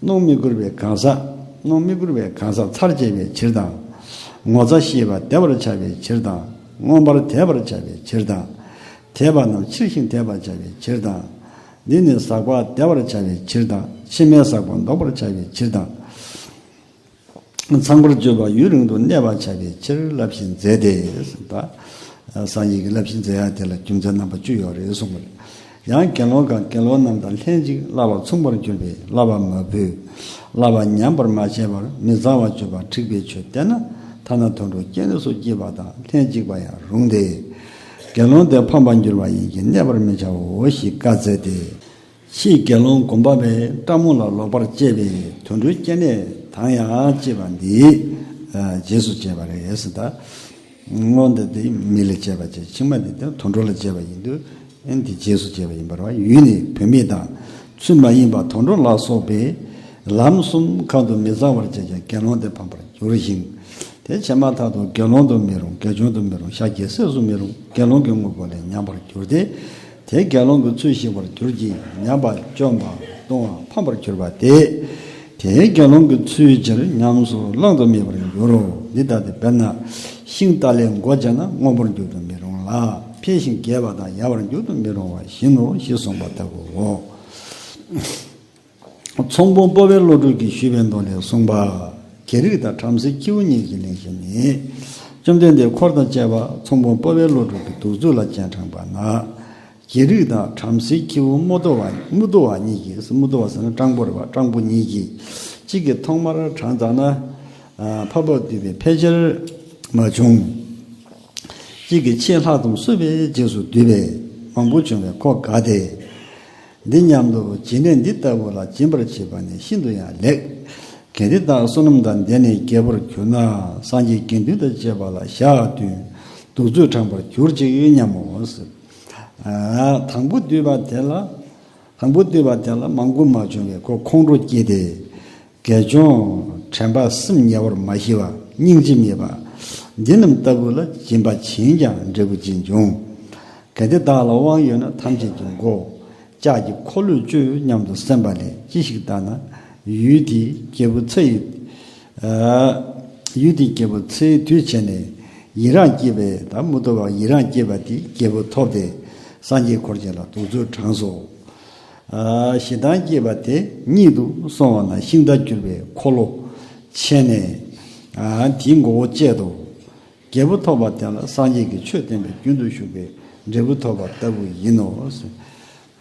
གནོང་མི་དགོས་པའི་གང་ཟག་གནོང་མི་དགོས་པའི་གང་ཟག་ཚར་བཅད་པའི་ཕྱིར་དང་། ངོ་ཚ་ཤེས་པ་བདེ་བར་བྱ་བའི་ཕྱིར་དང་། མངོན་པར་དད་པར་བྱ་བའི་ཕྱིར་དང་། དད་པ་རྣམས་ཕྱིར་ཞིང་དད་པར་བྱ་བའི་ཕྱིར་དང་། འདི་ནི་ཟག་པ་བདེ་བར་བྱ་བའི་ཕྱིར་དང་། ཕྱི་མའི་ཟག་པ་ཟློག་པར་བྱ་བའི་ཕྱིར་དང་། ཚངས་པར་སྤྱོད་པ་ཡུན་རིང་དུ་གནས་པར་བྱ་བའི་ཕྱིར་བསླབ་བཞིན་མཛད་དེ། ད་སངས་རྒྱས་ཀྱིས་བསླབ་བཞིན་མཛད་ཡ་དེ་ལ་རྒྱུ་མཚན་རྣམ་པ་བཅུ་ཡོད་རེད་གསུངས་པ་རེད། ཡང་དགེ་སློང་གང་དགེ་སློང་རྣམས་དང་ལྷན་ཅིག་བསླབ་པ་མཚུངས་པར་གྱུར་པའི་བསླབ་པ་མ་ཕུལ། བསླབ་པ་ཉམས་པར་མ་བྱས་པར་མི་གཙང་བར་གྱུར་པ་འཁྲིག་པའི་ཆོས་བསྟེན་ན། ཐ་ན་དུད་འགྲོ་སྐྱེ་གནས་སུ་སྐྱེས་པ་དང་ལྷན་ཅིག་པ་ཡང་རུང་སྟེ། དགེ་སློང་དེ་ཕམ་པར་འགྱུར་བ་ཡིན་གྱི་གནས་པར་མི་བྱའོ་ཞེས་བཀའ་སྩལ་ཏེ། ཕྱིས་དགེ་སློང་གོམ་པ་པས་སྤྲང་མོ་ལ་ལོག་པར་སྤྱད་པས་དུད་འགྲོའི་སྐྱེ་གནས་དང་ཡང་སྐྱེས་པ་འདི་རྗེས་སུ་སྐྱེས་པ་རེད་ཟེར། ད་སྔོན་དེ་དེ་མི་ལ་སྐྱེས་པ་བྱས། ཕྱི་མ་དེ་དེ་དུད་འགྲོ་ལ་སྐྱེས་པ་ཡིན་དུས། ཨེ་འདི་རྗེས་སུ་སྐྱེས་པ་ཡིན་པར་བ། ཡུལ་ནི་བུད་མེད་དང་ཚུལ་མ་ཡིན་པ་དུད་འགྲོ་ལ་སོགས་པས་ལམ་གསུམ་གང་དུ་མི་གཙང་བར་བྱས་ཀྱང་དགེ་སློང་དེ་ཕམ་པར་འགྱུར་ཞིང་། དེ་བྱས་མ་ཐག་ཏུ་དགེ་སློང་དུ་མི་རུང་། དགེ་སྦྱོང་དུ་མི་རུང་། ཤཱཀྱའི་སྲས་སུ་མི་རུང་། དགེ་སློང་གི་དངོས་པོ་ལས་ཉམས་པར་འགྱུར་ཏེ། དེ་དགེ་སློང་གི་ཚུལ་ཤེས་པར་གྱུར་གྱི། ཉམས་པ་བཅོམ་པ་ལྟུང་བ་ཕམ་པར་གྱུར་པ་སྟེ། དེ་དགེ་སློང་གི་ཚུལ་གྱིས་ཉམས་སུ་བླང་དུ་མེད་པར་འགྱུར་རོ། འདི་ལྟ་སྟེ། དཔེར་ན་ཤིང་རྟ་ལས་མགོ་བཅད་ན་མངོན་པར་འགྱུར་དུ་མི་རུང་ལ། འཕེལ་ཞིང་རྒྱས་པ་དང་ཡལ་བར་འགྱུར་དུ་མི་རུང་བ་བཞིན་ནོ་ཞེས་གསུངས་པ་ལྟ་བུའོ། ཚོང་དཔོན་སྤོབས་པའི་བློ་གྲོས་ཀྱིས་ཞུས་པའི་མདོ་ལས་གསུངས་པ། རྒྱལ་རིགས་དང་བྲམ་ཟེའི་ཁྱེའུ་གཉིས་ཀྱི་གླེང་གཞི་ནི། བཅོམ་ལྡན་འདས་འཁོར་དང་བཅས་པ་ཚོང་དཔོན་སྤོབས་པའི་བློ་གྲོས་ཀྱི་གདུག་རྩུབ་ལ་སྤྱན་དྲངས་པ་ན། རྒྱལ་རིགས་དང་བྲམ་ཟེའི་ཁྱེའུ་རྨུ་ཏོ་བ་རྨུ་ཏོ་བ་གཉིས་ཀྱིས། རྨུ་ཏོ་བ་ཟེར་ན་སྤྲང་པོ་རེད་པ། སྤྲང་པོ་གཉིས་ཀྱིས། གཅིག་གིས་ཐོག་མར་དྲངས་ཙ་ན། ཨ། འཕགས་པ་འདུས་པའི་ཕལ་ཆེར་མ་བྱུང་། གཅིག་གིས་ཆེས་ལྷག་ཙམ་གསོལ་བའི་རྗེས་སུ་འདུས་པས་མང་པོ་བྱུང་བས་ཁོ་དགའ་སྟེ། འདི་སྙམ་དུ། བྱིན་ལེན་འདི་ལྟ་བུ་ལ་སྦྱིན་པར་བྱེད་པ་ནི་ཤིན་ཏུ་ཡང་ལེགས། གལ་ཏེ་བདག་བསོད་ནམས་དང་ལྡན་ནས་རྒྱལ་པོར་གྱུར་ན། སངས་རྒྱས་དགེ་འདུན་དང་བཅས་པ་ལ་ཞག་བདུན་གདུག་རྩུབ་དྲངས་པར་གྱུར་ཅིག་སྙམ་མོ། ཟེར། ཨ། དང་པོ་འདུས་པ་དེ་ལ། དང་པོ་འདུས་པ་དེ་ལ་མང་པོ་མ་བྱུང་བས་ཁོ་ཁོང་ཁྲོ་སྐྱེས་ཏེ། དགེ་སྦྱོང་དྲན་པ་སེམས་ཉེ་བར་མ་ཞི་བ། སྙིང་རྗེ་མེད་པ། འདི་རྣམས་ལྟ་བུ་ལ་སྦྱིན་པ་བྱིན་ཀྱང་འབྲས་བུ་ཅི་འབྱུང་། གལ་ཏེ་བདག་ལ་དབང་ཡོད་ན་ཐམས་ཅད་ཀྱི་མགོ་ལྕགས་ཀྱི་འཁོར་ལོས་གཅོད་སྙམ་དུ་སེམས་པ་ལས་ཅི་ཞིག་བལྟ་ན། ཡུལ་དེའི་རྒྱལ་པོ་ཚ་ཡི། ཨ། ཡུལ་དེའི་རྒྱལ་པོ་ཚ་ཡི་དུས་བྱས་ནས་ཡི་རངས་སྐྱེས་པས། ད་རྨུ་ཏོ་བ་ཡི་རངས་སྐྱེས་པ་དེས་རྒྱལ་པོ་ཐོབ་སྟེ་སངས་རྒྱས་འཁོར་བཅས་ལ་གདུག་རྩུབ་དྲངས་སོ། ཨ། ཞེ་སྡང་སྐྱེས་པ་དེ་ཉིད་དུ་སོང་བ་ན་ཤིང་རྟ་གྱུར་པའི་འཁོར་ལོ་ཕྱེ་ནས། ཨ། དེའི་མགོ་བོ་བཅད་དོ། རྒྱལ་པོ་ཐོབ་པ་དེ་ལ་སངས་རྒྱས་ཀྱིས་ཆོས་བསྟན་པས་རྒྱུན་དུ་ཞུགས་པའི་འབྲས་བུ་ཐོབ་པ་ལྟ་བུ་ཡིན་ནོ།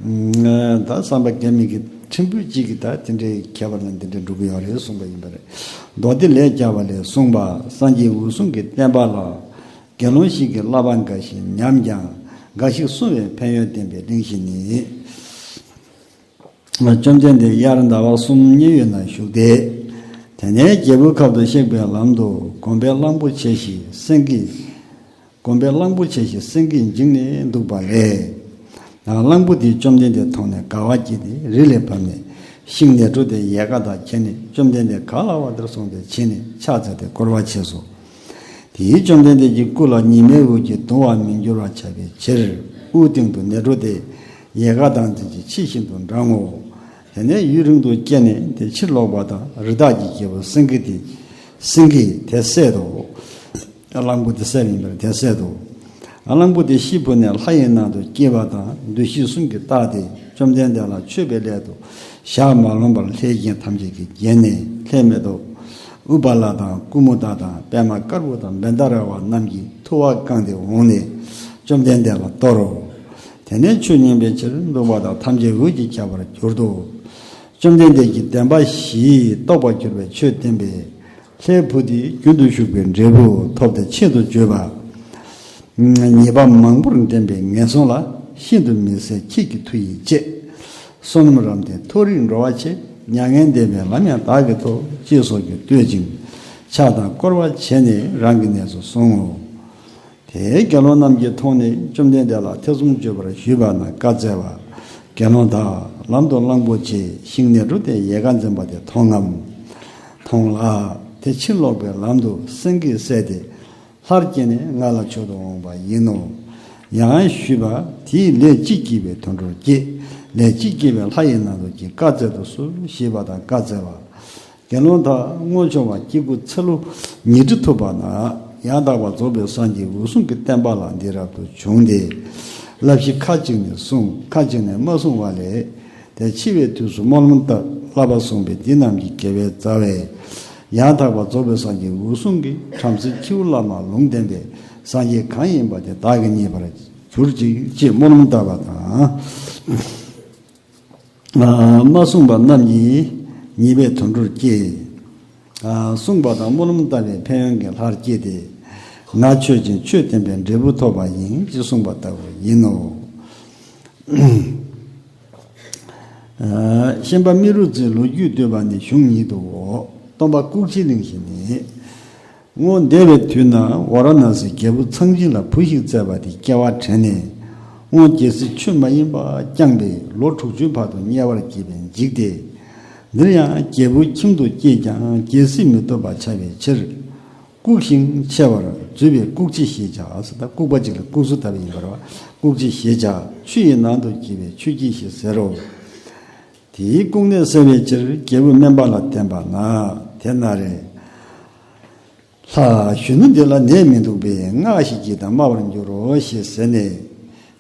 ད་བསམ་པ་ག་མི་གི་ཕྲན་བུ་གཅིག་གིས་ད་དེ་འདྲའི་ཁྱད་པར་ལ་འདི་འདྲ་འགྲུབ་ཀྱི་ཡོད་རེད་གསུངས་པ་ཡིན་པ་རེད། མདོ་སྡེ་ལས་རྒྱལ་བ་ལས་གསུངས་པ། སངས་རྒྱས་འོད་སྲུང་གི་བསྟན་པ་ལ། དགེ་སློང་ཞིག་གིས་བསླབ་པ་འགའ་ཞིག་ཉམས་ཀྱང་། འགའ་ཞིག་བསྲུང་བའི་ཕན་ཡོན་བསྟན་པའི་གླེང་གཞི་ནི། བཅོམ་ལྡན་འདས་དབྱར་ཟླ་བ་གསུམ་མཉན་ཡོད་ན་བཞུགས་ཏེ། དེ་ནས་རྒྱལ་པོའི་ཁབ་ཏུ་གཤེགས་པའི་ལམ་དུ་གོམ་པའི་གླང་པོ་ཆེ་ཞིག་སེང་གེ། གོམ་པའི་གླང་པོ་ཆེ་ཞིག་སེང་གེས་འཇིགས་ནས་འདུག་པ་ལས། གླང་པོ་དེས་བཅོམ་ལྡན་འདས་མཐོང་ནས་དགའ་བ་སྐྱེས་ཏེ་རི་ལས་བབས་ནས་ཤིང་ནེ་ཊོ་ཏའི་ཡལ་ག་དག་ཁྱེར་ནས་བཅོམ་ལྡན་འདས་ག་ལ་བ་དེར་སོང་སྟེ་ཕྱིན་ནས་ཕྱག་འཚལ་ཏེ་བསྐོར་བ་བྱས་སོ། དེས་བཅོམ་ལྡན་འདས་ཀྱི་སྐུ་ལ་ཉི་མའི་འོད་ཀྱིས་གདུང་བ་མི་འགྱུར་བར་བྱ་བའི་ཕྱིར་དབུའི་སྟེང་དུ་ནེ་ཊོ་ཏའི་ཡལ་ག་དང་ལྡན་ཅིང་ཕྱི་བཞིན་དུ་འབྲང་ངོ་། དེ་ནས་ཡུན་རིང་དུ་སྐྱེས་ནས་དེ་ཕྱིར་ལོག་པ་དང་། རི་དྭགས་ཀྱི་རྒྱལ་པོ་སེང་གེ་དེ་སེང་གེས་དེ་བསད་དོ། གླང་པོ་དེ་བསད་པ་ཡིན་པར་དེ་བསད་དོ། གླང་པོ་དེ་ཤི་བུད་ནས་ལྷ་ཡི་ནང་དུ་སྐྱེས་པ་དང་། འདུ་ཤེས་གསུམ་གྱིས་བརྟགས་ཏེ་བཅོམ་ལྡན་འདས་ལ་མཆོད་པའི་སླད་དུ་ཞག་མ་ལོངས་པར་ལྷའི་རྒྱལ་ཐམས་ཅད་ཀྱིས་བརྒྱན་ནས་ལྷའི་མེ་ཏོག་ཨུཏྤ་ལ་དང་ཀུ་མུ་ད་དང་པདྨ་དཀར་པོ་དང་བཻ་ཌཱ་ར་བ་རྣམས་ཀྱིས་ཐུབ་པ་བཀང་སྟེ་འོངས་ནས་བཅོམ་ལྡན་འདས་ལ་གཏོར་རོ། དེ་ནས་ཆོས་ཉན་པའི་ཕྱིར་འདུག་པ་དང་། ཐམས་ཅད་འོད་ཀྱིས་ཁྱབ་པར་གྱུར་ཏོ། བཅོམ་ལྡན་འདས་ཀྱིས་བདེན་པ་བཞིས་རྟོགས་པར་གྱུར་པའི་ཆོས་བསྟན་པས། ལྷའི་བུ་དེས་རྒྱུན་དུ་ཞུགས་པའི་འབྲས་བུ་ཐོབ་སྟེ་ཆེད་དུ་བརྗོད་པ། ཉེས་པ་མང་པོར་འདྲེན་པའི་ངན་སོང་ལ་ཤིན་ཏུ་མི་བཟད་ཁྱེད་ཀྱི་མཐུ་ཡིས་གཅེས། བསོད་ནམས་རབ་ལྡན་མཐོ་རིས་འགྲོ་བ་ཆེ། མྱ་ངན་འདས་པའི་ལམ་ཡང་བདག་གིས་ཐོབ། ཅེས་སོགས་ཀྱིས་བསྟོད་ཅིང་ ཕྱག་དང་བསྐོར་བ་བྱས་ནས་རང་གི་གནས་སུ་སོང་ངོ་། དེའི་དགེ་སློང་རྣམས་ཀྱིས་མཐོང་ནས་བཅོམ་ལྡན་འདས་ལ་ཐེ་ཚོམ་སྤྱོད་པར་ཞུས་པ་ན། བཀའ་སྩལ་པ། དགེ་སློང་དག། ལམ་དུ་གླང་པོ་ཆེ་ཤིང་ནེ་རོ་ཏའི་ཡལ་ག་འཛིན་པ་དེ་མཐོང་ངམ། མཐོང་ལགས། དེ་ཕྱིར་ལོག་པའི་ལམ་དུ་སེང་གེས་བསད་དེ། ལྷར་སྐྱེས་ནས་ང་ལ་མཆོད་དུ་འོངས་པ་ཡིན་ནོ། ཡང་ཞུས་པ། དེས་ལས་ཅི་བགྱིས་པའི་དུད་འགྲོར་སྐྱེས། ལས་ཅི་བགྱིས་པའི་ལྷ་ཡི་ནང་དུ་སྐྱེས། བཀའ་སྩལ་དུ་གསོལ་ཞེས་པ་དང་། བཀའ་སྩལ་པ། དགེ་སློང་དག། སྔོན་བྱུང་བ་སྐྱེ་དགུའི་ཚེ་ལོ་ཉི་ཁྲི་ཐུབ་པ་ན། ཡང་དག་པར་རྫོགས་པའི་སངས་རྒྱས་འོད་སྲུང་གི་བསྟན་པ་ལ་འདི་རབ་ཏུ་བྱུང་སྟེ། བསླབ་གཞི་ཁ་ཅིག་ནས་གསུངས། ཁ་ཅིག་ནས་མ་གསུངས་པ་ལས། དེ་འཆི་བའི་དུས་སུ་སྨོན་ལམ་བཏབ། བསླབ་པ་གསུངས་པས་འདི་རྣམས་ཀྱི་དགེ་བའི་རྩ་བས། ཡང་དག་པར་རྫོགས་པའི་སངས་རྒྱས་འོད་སྲུང་གིས་བྲམ་ཟེ་ཁྱེའུ་བླ་མ་ལུང་བསྟན་པའི་སངས་རྒྱས་གང་ཡིན་པ་དེ་བདག་གིས་རྙེད་པར་གྱུར་ཅིག་ཅེས་སྨོན་ལམ་བཏབ་པ་དང་། ཨ། མ་གསུངས་པ་རྣམས་ཀྱིས་ཉེས་པའི་དུད་འགྲོར་སྐྱེས། ཨ། གསུངས་པ་དང་སྨོན་ལམ་བཏབ་པའི་ཕན་ཡོན་གྱིས་ལྷར་སྐྱེས་ཏེ། ང་མཆོད་ཅིང་ཆོས་བསྟན་པའི་འབྲས་བུ་ཐོབ་པ་ཡིན་ཅེས་གསུངས་པ་ལྟ་བུ་ཡིན་ནོ། ཨ། ཤན་པ་མི་རུ་རྩེའི་ལོ་རྒྱུས་བསྟོད་པ་ནི་གཞུང་ཉིད་དོ། སྟོན་པ་ལྐུགས་སྤྱོད་གླིང་བཞི་ནི། སྔོན་འདས་པའི་དུས་ན་ཝཱ་ར་ཎཱ་སིའི་རྒྱལ་པོ་ཚངས་སྦྱིན་ལ་བུ་ཞིག་བཙས་པ་དེ་སྐྱེ་བ་དྲན་ནས། སྔོན་རྒྱལ་སྲིད་ཆོས་མ་ཡིན་པ་བསྐྱངས་པས་ལོ་དྲུག་ཅུའི་བར་དུ་དམྱལ་བར་སྐྱེས་པས་འཇིགས་ཏེ། འདིར་ཡང་རྒྱལ་པོའི་ཁྱིམ་དུ་སྐྱེས་ཀྱང་རྒྱལ་སྲིད་མི་ཐོབ་པར་བྱ་བའི་ཕྱིར། ལྐུགས་ཤིང་ཆེ་བར་བརྫུས་པས་ལྐུགས་སྤྱོད་ཞེས་བྱ། ཟེར། ད་ལྐུགས་པ་ཅིག་ལ་ལྐུགས་སུ་བལྟ་བ་ཡིན་པར་བ། ལྐུགས་སྤྱོད་ཞེས་བྱ། ཆུ་ཡི་ནང་དུ་སྐྱེས་པས་ཆུ་སྐྱེས་ཞེས་ཟེར་རོ། དེའི་ལྐུགས་ནད་སེལ་བའི་ཕྱིར་རྒྱལ་པོས་སྨན་པ་ལ་བསྟན་པ་ན། དེ་ན་རེ། ལྷ་གཞོན་ནུ་འདི་ལ་ནད་མི་འདུག་པས་སྔགས་ཤིག་གྱིས་དང་སྨྲ་བར་འགྱུར་རོ་ཞེས་ཟེར་ནས།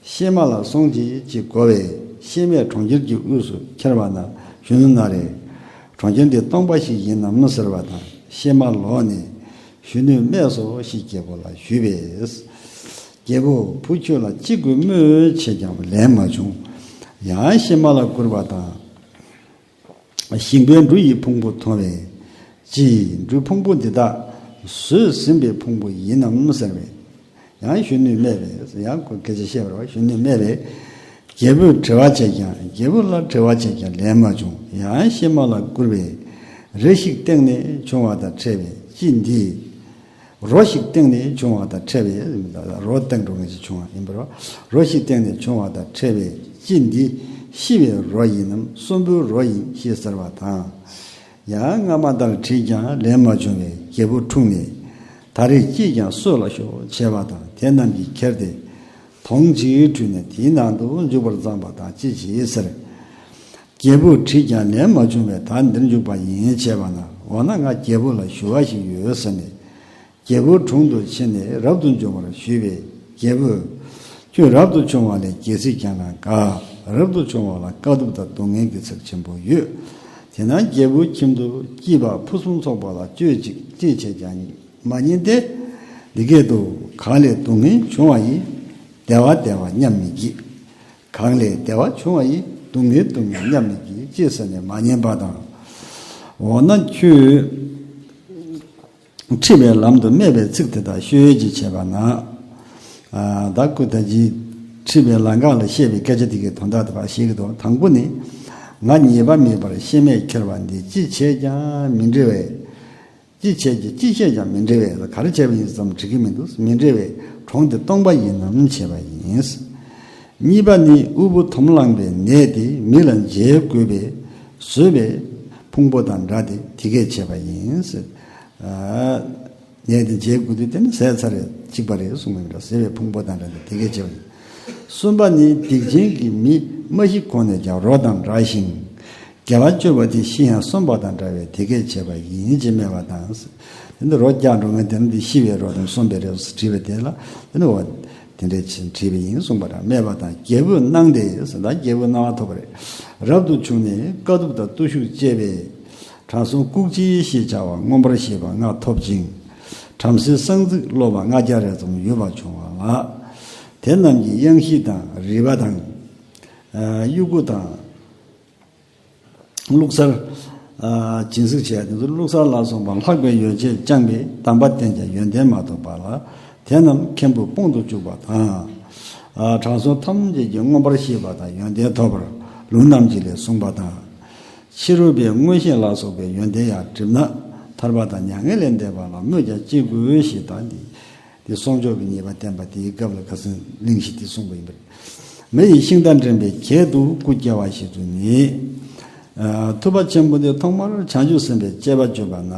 གཤེད་མ་ལ་སོང་ཅིག་ཅེས་བསྒོ་བས་གཤེད་མས་གྲོང་ཁྱེར་གྱི་དབུས་སུ་ཁྱེར་བ་ན། གཞོན་ནུ་ན་རེ། གྲོང་ཁྱེར་འདི་སྟོང་པ་ཞིག་ཡིན་ནམ་ཟེར་བ་དང་། གཤེད་མ་ལོག་ནས་གཞོན་ནུས་སྨྲས་སོ་ཞེས་རྒྱལ་པོ་ལ་ཞུས་པས། རྒྱལ་པོ། བུ་ཁྱོད་ལ་ཅི་དགོས་སྨྲོས་བྱས་ཀྱང་ལན་མ་བྱུང་། ཡང་གཤེད་མ་ལ་བསྐུར་བ་དང་། ཞིང་པས་འབྲུ་ཡི་ཕུང་པོ་མཐོང་བས། ཅི། འབྲུའི་ཕུང་པོ་འདི་དག་ཟོས་ཟིན་པའི་ཕུང་པོ་ཡིན་ནམ་ཟེར་བས། ཡང་གཞོན་ནུས་སྨྲས་པས། ཡང་ཁོ་སྐད་ཆ་བཤད་པར་བ་གཞོན་ནུས་སྨྲས་པས། རྒྱལ་པོས་དྲི་བ་བྱས་ཀྱང་། རྒྱལ་པོ་ལ་དྲི་བ་བྱས་ཀྱང་ལན་མ་བྱུང་། ཡང་གཤེད་མ་ལ་བསྐུར་བས། རི་ཞིག་སྟེང་ནས་བྱུང་བ་དང་ཕྲད་པས། ཅི་འདི། རོ་ཞིག་སྟེང་ནས་བྱུང་བ་དང་ཕྲད་པས། རོ་སྟེང་འགྲོ་མཁན་ཞིག་བྱུང་བ་ཡིན་པར། རོ་ཞིག་སྟེང་ནས་བྱུང་བ་དང་ཕྲད་པས། ཅི་འདི་ཤི་བའི་རོ་ཡིན་ནམ། གསོན་པོའི་རོ་ཡིན་ཞེས་ཟེར་བ་དང་། ཡང་སྔ་མ་ལྟར་དྲིས་ཀྱང་ལན་མ་བྱུང་བས་རྒྱལ་པོ་འཁྲུངས་ནས། ད་རེས་ཅིས་ཀྱང་གསོད་ལ་ཤོག་བྱས་པ་དང་། དེ་རྣམས་ཀྱིས་ཁྱེར་ཏེ། དོང་གཅིག་བྲུས་ནས་དེའི་ནང་དུ་འཇུག་པར་བརྫངས་པ་དང་ཅི་བྱེད་ཟེར། རྒྱལ་པོས་དྲིས་ཀྱང་ལན་མ་བྱུང་བས་ད་འདིར་འཇུག་པ་ཡིན་བྱས་པ་ན། འོ་ན་ང་རྒྱལ་པོ་ལ་ཞུ་བ་ཞིག་ཡོད་ཟེར་ནས། རྒྱལ་པོའི་དྲུང་དུ་ཕྱིན་ནས་རབ་ཏུ་འབྱུང་བར་ཞུས་པས། རྒྱལ་པོས། ཁྱོད་རབ་ཏུ་བྱུང་བ་ལས་རྒྱལ་སྲིད་ཀྱང་ལ་དགའ། རབ་ཏུ་བྱུང་བ་ལ་དཀའ་ཐུབ་དང་སྡུག་བསྔལ་གྱི་ཚེགས་ཆེན་པོ་ཡོད། དེས་ན་རྒྱལ་པོའི་ཁྱིམ་དུ་སྐྱིད་པ་ཕུན་སུམ་ཚོགས་པ་ལ་སྤྱོད་ཅིག་ཅེས་བྱས་ཀྱང་མ་ཉན་ཏེ། འདི་སྐད་དུ། གང་ལས་སྡུག་བསྔལ་བྱུང་བ་ཡི། བདེ་བ་བདེ་བ་མཉམ་མི་བགྱིད། གང་ལས་བདེ་བ་བྱུང་བ་ཡི། སྡུག་བསྔལ་སྡུག་བསྔལ་མཉམ་མི་བགྱིད་ཅེས་ཟེར་ནས་མ་ཉན་པ་དང་། འོ་ན་ཁྱོད་ཁྲིད་པའི་ལམ་དུ་སྨྲས་པའི་ཚིག་དེ་དག་ཤོད་ཅིག་བྱས་པ་ན། ཨ། ད་སྐུ་ད་ཅི་ཁྲིད་པའི་ལམ་ཁ་ལ་བཤད་པའི་སྐད་ཆ་དེ་གའི་དོན་དག་དེ་བ་ཤེས་ཀྱི་འདུག་དང་པོ་ནི། ང་ཉེས་པ་མེད་པར་གཤེད་མས་ཁྱེར་བ་འདི་ཅི་བྱས་ཀྱང་མི་འགྲིག་པས། ཅི་བྱས་ཀྱི་ཅི་བཤད་ཀྱང་མི་འགྲིག་པས། ག་རེ་བྱས་པ་ཡིན་ཙམ་འགྲིག་གི་མི་འདུག་མི་འགྲིག་པས། གྲོང་འདི་སྟོང་པ་ཡིན་ནམ་བྱས་པ་ཡིན། གཉིས་པ་ནི་དབུལ་པོ་དོམ་ལངས་པའི་ནད་དེ་མི་ལ་འཇལ་དགོས་པས་ཟོས་པའི་ཕུང་པོ་དང་འདྲ་སྟེ་དེ་སྐད་བྱས་པ་ཡིན། ཨ། ནད་དེ་འཇལ་དགོས་དུས་དེ་ནི་ཟས་ཚར་རེ་གཅིག་པ་རེད་གསུངས་པ་ཡིན་པ། ཟོས་པའི་ཕུང་པོ་དང་འདྲ་སྟེ་དེ་སྐད་བྱས་པ་ཡིན། གསུམ་པ་ནི་སྡིག་ཅན་གྱི་མི་མ་ཤི་གོང་ནས་ཀྱང་རོ་དང་འདྲ་ཞིང་། དགེ་བ་སྤྱོད་པ་དེ་ཤི་ཡང་གསོན་པ་དང་འདྲ་བས་དེ་སྐད་བྱས་པ་ཡིན་ཅེས་སྨྲས་པ་དང་། དེ་ནི་རོ་བརྒྱག་འགྲོ་མཁན་དེ་ནི་འདི་ཤི་བའི་རོ་དང་གསོན་པའི་རོ་དྲིས་པས་དེ་ལ་དེ་ནི་འོ་དེ་འདྲའི་ཕྱིར་དྲིས་པ་ཡིན་གསུངས་པ་དང་། སྨྲས་པ་དང་། རྒྱལ་པོས་གནང་སྟེ་ཟེར་ན་རྒྱལ་པོའི་གནང་བ་ཐོབ་པ་རེད། རབ་ཏུ་བྱུང་ནས་དཀའ་ཐུབ་དང་བརྟུལ་ཞུགས་སྤྱད་པས། དྲང་སྲོང་ལྐུགས་སྤྱོད་ཞེས་བྱ་བ་མངོན་པར་ཤེས་པ་ལྔ་ཐོབ་ཅིང་། བྲམ་ཟེའི་གསང་ཚིག་སློབ་པ་ལྔ་བརྒྱ་རེ་ཙམ་ཡོད་པ་བྱུང་བ་ལགས། དེ་རྣམས་ཀྱིས་གཡང་གཞི་དང་རིལ་བ་དང་། ཨ། དབྱུ་གུ་དང་། བླུགས་གཟར། ཨ། སྦྱིན་སྲེག་བྱས་དེ་ཚོ་བླུགས་གཟར་ལ་སོགས་པ་ལྷག་པའི་ཡོ་བྱད་བཅངས་པས་གདམས་པ་བསྟན་ཀྱང་ཡོན་ཏན་མ་ཐོབ་པ་ལ་དེ་རྣམས་མཁན་པོས་སྤོང་དུ་བཅུག་པ་དང་། ཨ། དྲང་སྲོང་ཐམས་ཅད་ཀྱིས་མངོན་པར་ཤེས་པ་དང་ཡོན་ཏན་ཐོབ་པར་ལུང་རྣམ་འབྱེད་ལས་གསུངས་པ་དང་། ཕྱི་རོལ་པའི་མངོན་ཤེས་ལ་སོགས་པའི་ཡོན་ཏན་ཡང་བསྒྲིབས་ན། ད་ ཐར་པ་དང་མྱ་ངན་ལས་འདས་པ་ལ་སྨོས་ཀྱང་ཅི་དགོས་ཞེས་དང་འདི། དེ་གསོག་འཇོག་གི་ཉེས་པ་བསྟན་པ་དེའི་སྐབས་ལ་ཁ་སང་གླེང་གཞི་དེ་གསུངས་པ་ཡིན་པ་རེད། མི་ཡི་ཤིང་རྟ་འདྲེན་པའི་གྱད་དུ་སྐུ་སྐྱེ་བ་བཞེས་ཚུལ་ནི། ཨ། ཐུབ་པ་ཆེན་པོ་འདི་ཐོག་མར་བྱང་ཆུབ་སེམས་དཔའི་སྤྱད་པ་བརྗོད་པ་ན་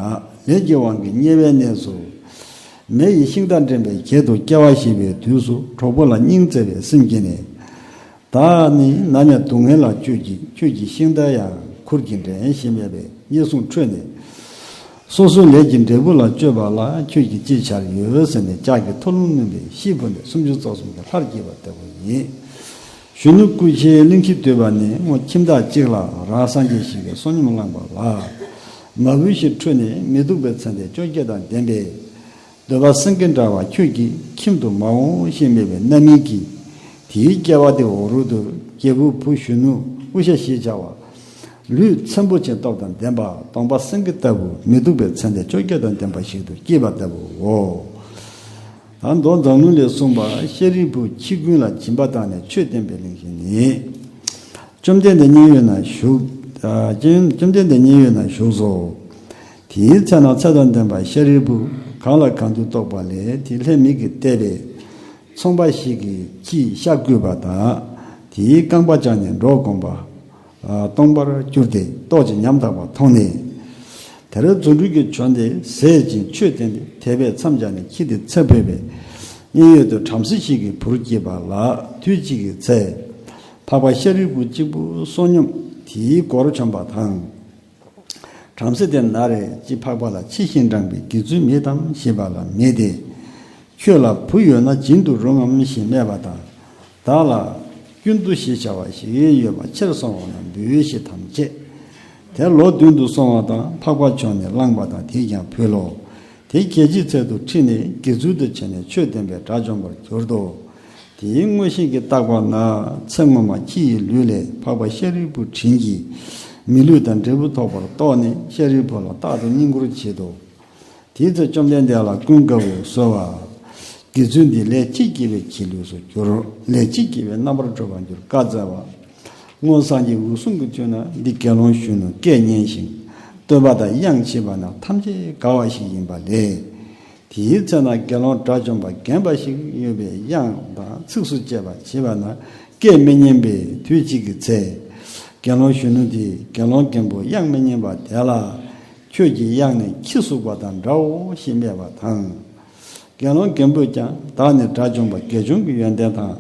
ལས་ཀྱི་དབང་གིས་དམྱལ་བའི་གནས་སུ། མི་ཡི་ཤིང་རྟ་འདྲེན་པའི་གྱད་དུ་སྐྱེ་བ་བཞེས་པའི་དུས་སུ་གྲོགས་པོ་ལ་སྙིང་བརྩེ་བའི་སེམས་བསྐྱེད་ནས། བདག་ནི་ནམ་ཡང་སྡུག་བསྔལ་ལ་སྤྱོད་ཀྱི། ཁྱོད་ཀྱི་ཤིང་རྟ་ཡང་ཁུར་གྱིས་འདྲེན་ཞེས་སྨྲས་པས། དམྱལ་སྲུང་ཁྲོས་ནས། སོ་སོའི་ལས་ཀྱི་འབྲས་བུ་ལ་སྤྱོད་པ་ལ་ཁྱོད་ཀྱིས་ཅི་བྱར་ཡོད་ཟེར་ནས་ལྕགས་ཀྱི་ཐོ་ལུང་བསྣུན་པས་ཤི་འཕོས་ནས་སུམ་ཅུ་རྩ་གསུམ་གྱི་ལྷར་སྐྱེས་པ་ལྟ་བུ་ཡིན། གཞོན་ནུ་སྐུ་མཆེད་གླིང་བཞི་འདུས་པ་ནི་སྔོ་ཁྱིམ་བདག་གཅིག་ལ་རང་སངས་རྒྱས་ཞིག་གིས་བསོད་སྙོམས་བླངས་པ་ལ། མ་བུ་བཞི་ཁྲོས་ནས་མི་སྡུག་པའི་ཚེ་འདས་བཅོ་བརྒྱད་དང་ལྡན་པས། འདོད་པ་སེང་གེ་འདྲ་བ་ཁྱོད་ཀྱི་ཁྱིམ་དུ་མ་འོང་ཞེས་སྨྲས་པའི་རྣམ་སྨིན་གྱིས། དེའི་སྐྱེ་བ་དེ་འོག་རོལ་དུ་རྒྱལ་པོའི་བུ་གཞོན་ནུ་དབུ་ཞྭ་བཞི་བྱ་བ། ལུས་ཚེམ་བུ་ཅན་སྟོབས་དང་ལྡན་པ་གདོང་པ་སེང་གེ་ལྟ་བུ་མི་སྡུག་པའི་ཚེ་འདས་བཅོ་བརྒྱད་དང་ལྡན་པ་ཞིག་ཏུ་སྐྱེས་པ་ལྟ་བུའོ། ད་མདོ་མཛངས་བླུན་ལས་གསུངས་པ། ཤཱ་རིའི་བུ་ཁྱི་རྐུན་ལ་སྦྱིན་པ་བཏང་ནས་ཆོས་བསྟན་པའི་གླེང་གཞི་ནི། བཅོམ་ལྡན་འདས་མཉན་ཡོད་ན་བཞུགས། ཨ། བཅོམ་བཅོམ་ལྡན་འདས་མཉན་ཡོད་ན་བཞུགས་སོ། དེའི་ཚེ་ན་ཚེ་དང་ལྡན་པ་ཤཱ་རིའི་བུ་གང་ལ་གང་འདུལ་རྟོགས་པ་ལས་དེ་ལྷའི་མིག་གིས་བལྟས་པས། ཚོང་པ་ཞིག་གིས་ཁྱིའི་ཤ་བརྐུས་པ་དང་། དེའི་རྐང་པ་བཅག་ནས་འབྲོག་དགོན་པ། ཨ། སྟོང་པར་གྱུར་ཏེ་ལྟོགས་ཀྱིས་ཉམ་ཐག་པ་མཐོང་ནས། དེར་རྫུ་འཕྲུལ་གྱིས་བྱོན་ཏེ་ཟས་སྦྱིན་ཆོས་བསྟན་ཏེ་དད་པས་མཚམས་སྦྱར་ནས་ཁྱི་དེ་འཚེ་འཕོས་པས། མཉན་ཡོད་དུ་བྲམ་ཟེ་ཞིག་གི་བུར་སྐྱེས་པ་ལ་དུས་གཅིག་གི་ཚེ། འཕགས་པ་ཤཱ་རིའི་བུ་གཅིག་པུ་བསོད་སྙོམས་དེའི་སྒོར་བྱོན་པ་དང་། བྲམ་ཟེ་དེ་ན་རེ་ཅིག་འཕགས་པ་ལ་ཕྱི་བཞིན་འབྲང་བའི་དགེ་ཚུལ་མེད་དམ་ཞེས་པ་ལ་མེད་དེ། ཁྱོད་ལ་བུ་ཡོད་ན་སྦྱིན་དུ་རུང་ངམ་ཞེས་སྨྲས་པ་དང་། བདག་ལ་ཀུན་ཏུ་ཞེས་བྱ་བ་ཞིག་ཡོད་པ་ཕྱིར་སོང་བ་ན་འབུལ་ཞེས་དམ་བཅས། དེར་ལོ་བདུན་དུ་སོང་བ་དང་འཕགས་པ་བྱོན་ནས་བླངས་པ་དང་དེས་ཀྱང་ཕུལ་ལོ། དེ་གལ་ཆེའི་ཚལ་དུ་ཁྲིད་ནས་དགེ་ཚུལ་དུ་བྱས་ནས་ཆོས་བསྟན་པས་དགྲ་བཅོམ་པར་གྱུར་ཏོ། དེའི་མངོན་ཤེས་ཀྱིས་བརྟགས་པ་ན་ཚེ་སྔོན་མ་ཁྱི་ཡི་ལུས་ལས་འཕགས་པ་ཤཱ་རིའི་བུ་དྲིན་གྱིས་མི་ལུས་དང་འབྲས་བུ་ཐོབ་པར་རྟོགས་ནས་ཤཱ་རིའི་བུ་ལ་རྟག་ཏུ་བསྙེན་བཀུར་བྱེད་དོ། དེའི་ཚེ་བཅོམ་ལྡན་འདས་ལ་ཀུན་དགའ་བོས་གསོལ་བ། དགེ་ཚུལ་འདི་ལས་ཅི་སྐྱེས་པའི་ཁྱི་ལུས་སུ་གྱུར། ལས་ཅི་སྐྱེས་པའི་རྣམ་པར་གྲོལ་བར་འགྱུར་བཀའ་སྩལ་པ། སྔོན་སངས་རྒྱས་འོད་སྲུང་གི་དུས་ན་འདི་དགེ་སློང་གཞོན་ནུ་སྐད་སྙན་ཞིང་བསྟོད་པ་དང་དབྱངས་མཆིས་པ་ན་ཐམས་ཅད་དགའ་བ་ཞིག་ཡིན་པ་ལས། དེའི་ཚེ་ན་དགེ་སློང་དགྲ་བཅོམ་པ་རྒན་པ་ཞིག་ཡོད་པས་དབྱངས་དང་ཚིགས་སུ་བཅད་པ་བྱིས་པ་ན་སྐད་མི་སྙན་པས་དུས་གཅིག་གི་ཚེ། དགེ་སློང་གཞོན་ནུ་དེས་དགེ་སློང་རྒན་པོ་དབྱངས་མི་སྙན་པ་དེ་ལ། ཁྱོད་ཀྱི་དབྱངས་ནི་ཁྱི་ཟུག་པ་དང་འདྲའོ་ཞེས་སྨྲས་པ་དང་། དགེ་སློང་རྒན་པོས་ཀྱང་བདག་ནི་དགྲ་བཅོམ་པ་དགེ་སྦྱོང་གི་ཡོན་ཏན་དང་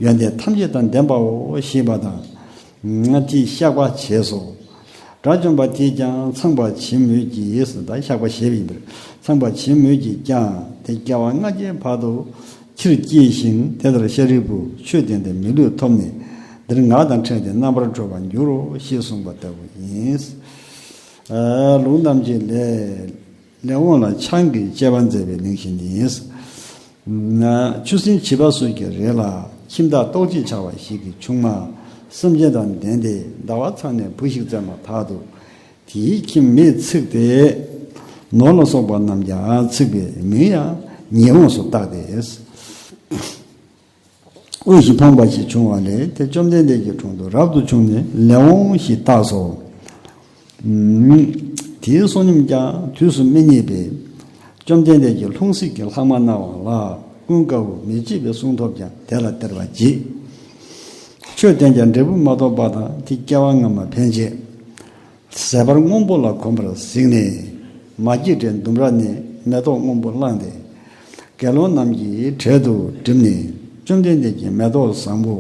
ཡོན་ཏན་ཐམས་ཅད་དང་ལྡན་པའོ་ཞེས་པ་དང་། ང་དེས་བཤགས་པ་བྱས་སོ། དགྲ་བཅོམ་པ་དེས་ཀྱང་ཚངས་པར་བྱེད་མོད་ཀྱི་ཟེར་ད་བཤགས་པ་བྱས་པ་ཡིན་པས། ཚངས་པར་བྱེད་མོད་ཀྱིས་ཀྱང་དེ་སྐྱེ་བ་ལྔ་བརྒྱའི་བར་དུ་ཕྱིར་སྐྱེས་ཤིང་དེ་ལྟར་ཤཱ་རིའི་བུ་ཆོས་བསྟན་ཏེ་མི་ལུས་ཐོབ་ནས་འདིར་ང་དང་ཕྲད་དེ་རྣམ་པར་གྲོལ་བར་འགྱུར་རོ་ཞེས་གསུངས་པ་ལྟ་བུ་ཡིན། ལུང་རྣམ་འབྱེད་ལས། ལེགས་འོང་ལ་ཆང་གི་སྤྱད་པ་མཛད་པའི་གླེང་གཞི་ནི། ཆུ་སྲིན་བྱིས་པ་གསུམ་གྱི་རིགས་ལ་ཁྱིམ་བདག་ལྟོགས་ཤིང་འཆའ་བ་ཞིག་གི་ཆུང་མ་སེམས་ཅན་དང་ལྡན་ཏེ་ཟླ་བ་ཚང་ནས་བུ་ཞིག་བཙས་མ་ཐག་ཏུ་དེའི་ཁྱིམ་མེས་ཚིག་སྟེ་ནོར་ལ་སོགས་པ་རྣམས་ཀྱང་ཚིག་པས་མིང་ཡང་ཉེས་འོངས་སུ་བཏགས་ཏེ། དབུལ་ཞིང་ཕོངས་པ་ཞིག་བྱུང་བ་ལས་དེ་བཅོམ་ལྡན་འདས་ཀྱི་དྲུང་དུ་རབ་ཏུ་བྱུང་ནས་ལེགས་འོང་ཞེས་བཏགས་སོ། དེའི་བསོད་སྙོམས་ཀྱང་དུས་སུ་མི་རྙེད་པས། བཅོམ་ལྡན་འདས་ཀྱིས་ལྷུང་བཟེད་ཀྱི་ལྷག་མ་གནང་བ་ལ་ཀུན་དགའ་བོས་མི་བརྗེད་པའི་གསུང་ཐོབ་ཀྱང་དེ་ལ་སྟེར་བར་བགྱིས། ཆོས་བསྟན་ཀྱང་འབྲས་བུ་མ་ཐོབ་པ་དང་དེ་སྐྱེ་བ་སྔ་མ་ཕན་ཆད། ཟད་པར་སྔོན་པོ་ལ་གོམས་པར་གཟིགས་ནས་མ་སྐྱེས་དགྲའི་ལྡུམ་ར་ནས་མེ་ཏོག་སྔོན་པོ་བླངས་ཏེ། དགེ་སློང་རྣམས་ཀྱི་གྲལ་དུ་འགྲིམས་ནས་བཅོམ་ལྡན་འདས་ཀྱིས་མེ་ཏོག་བཟང་པོ་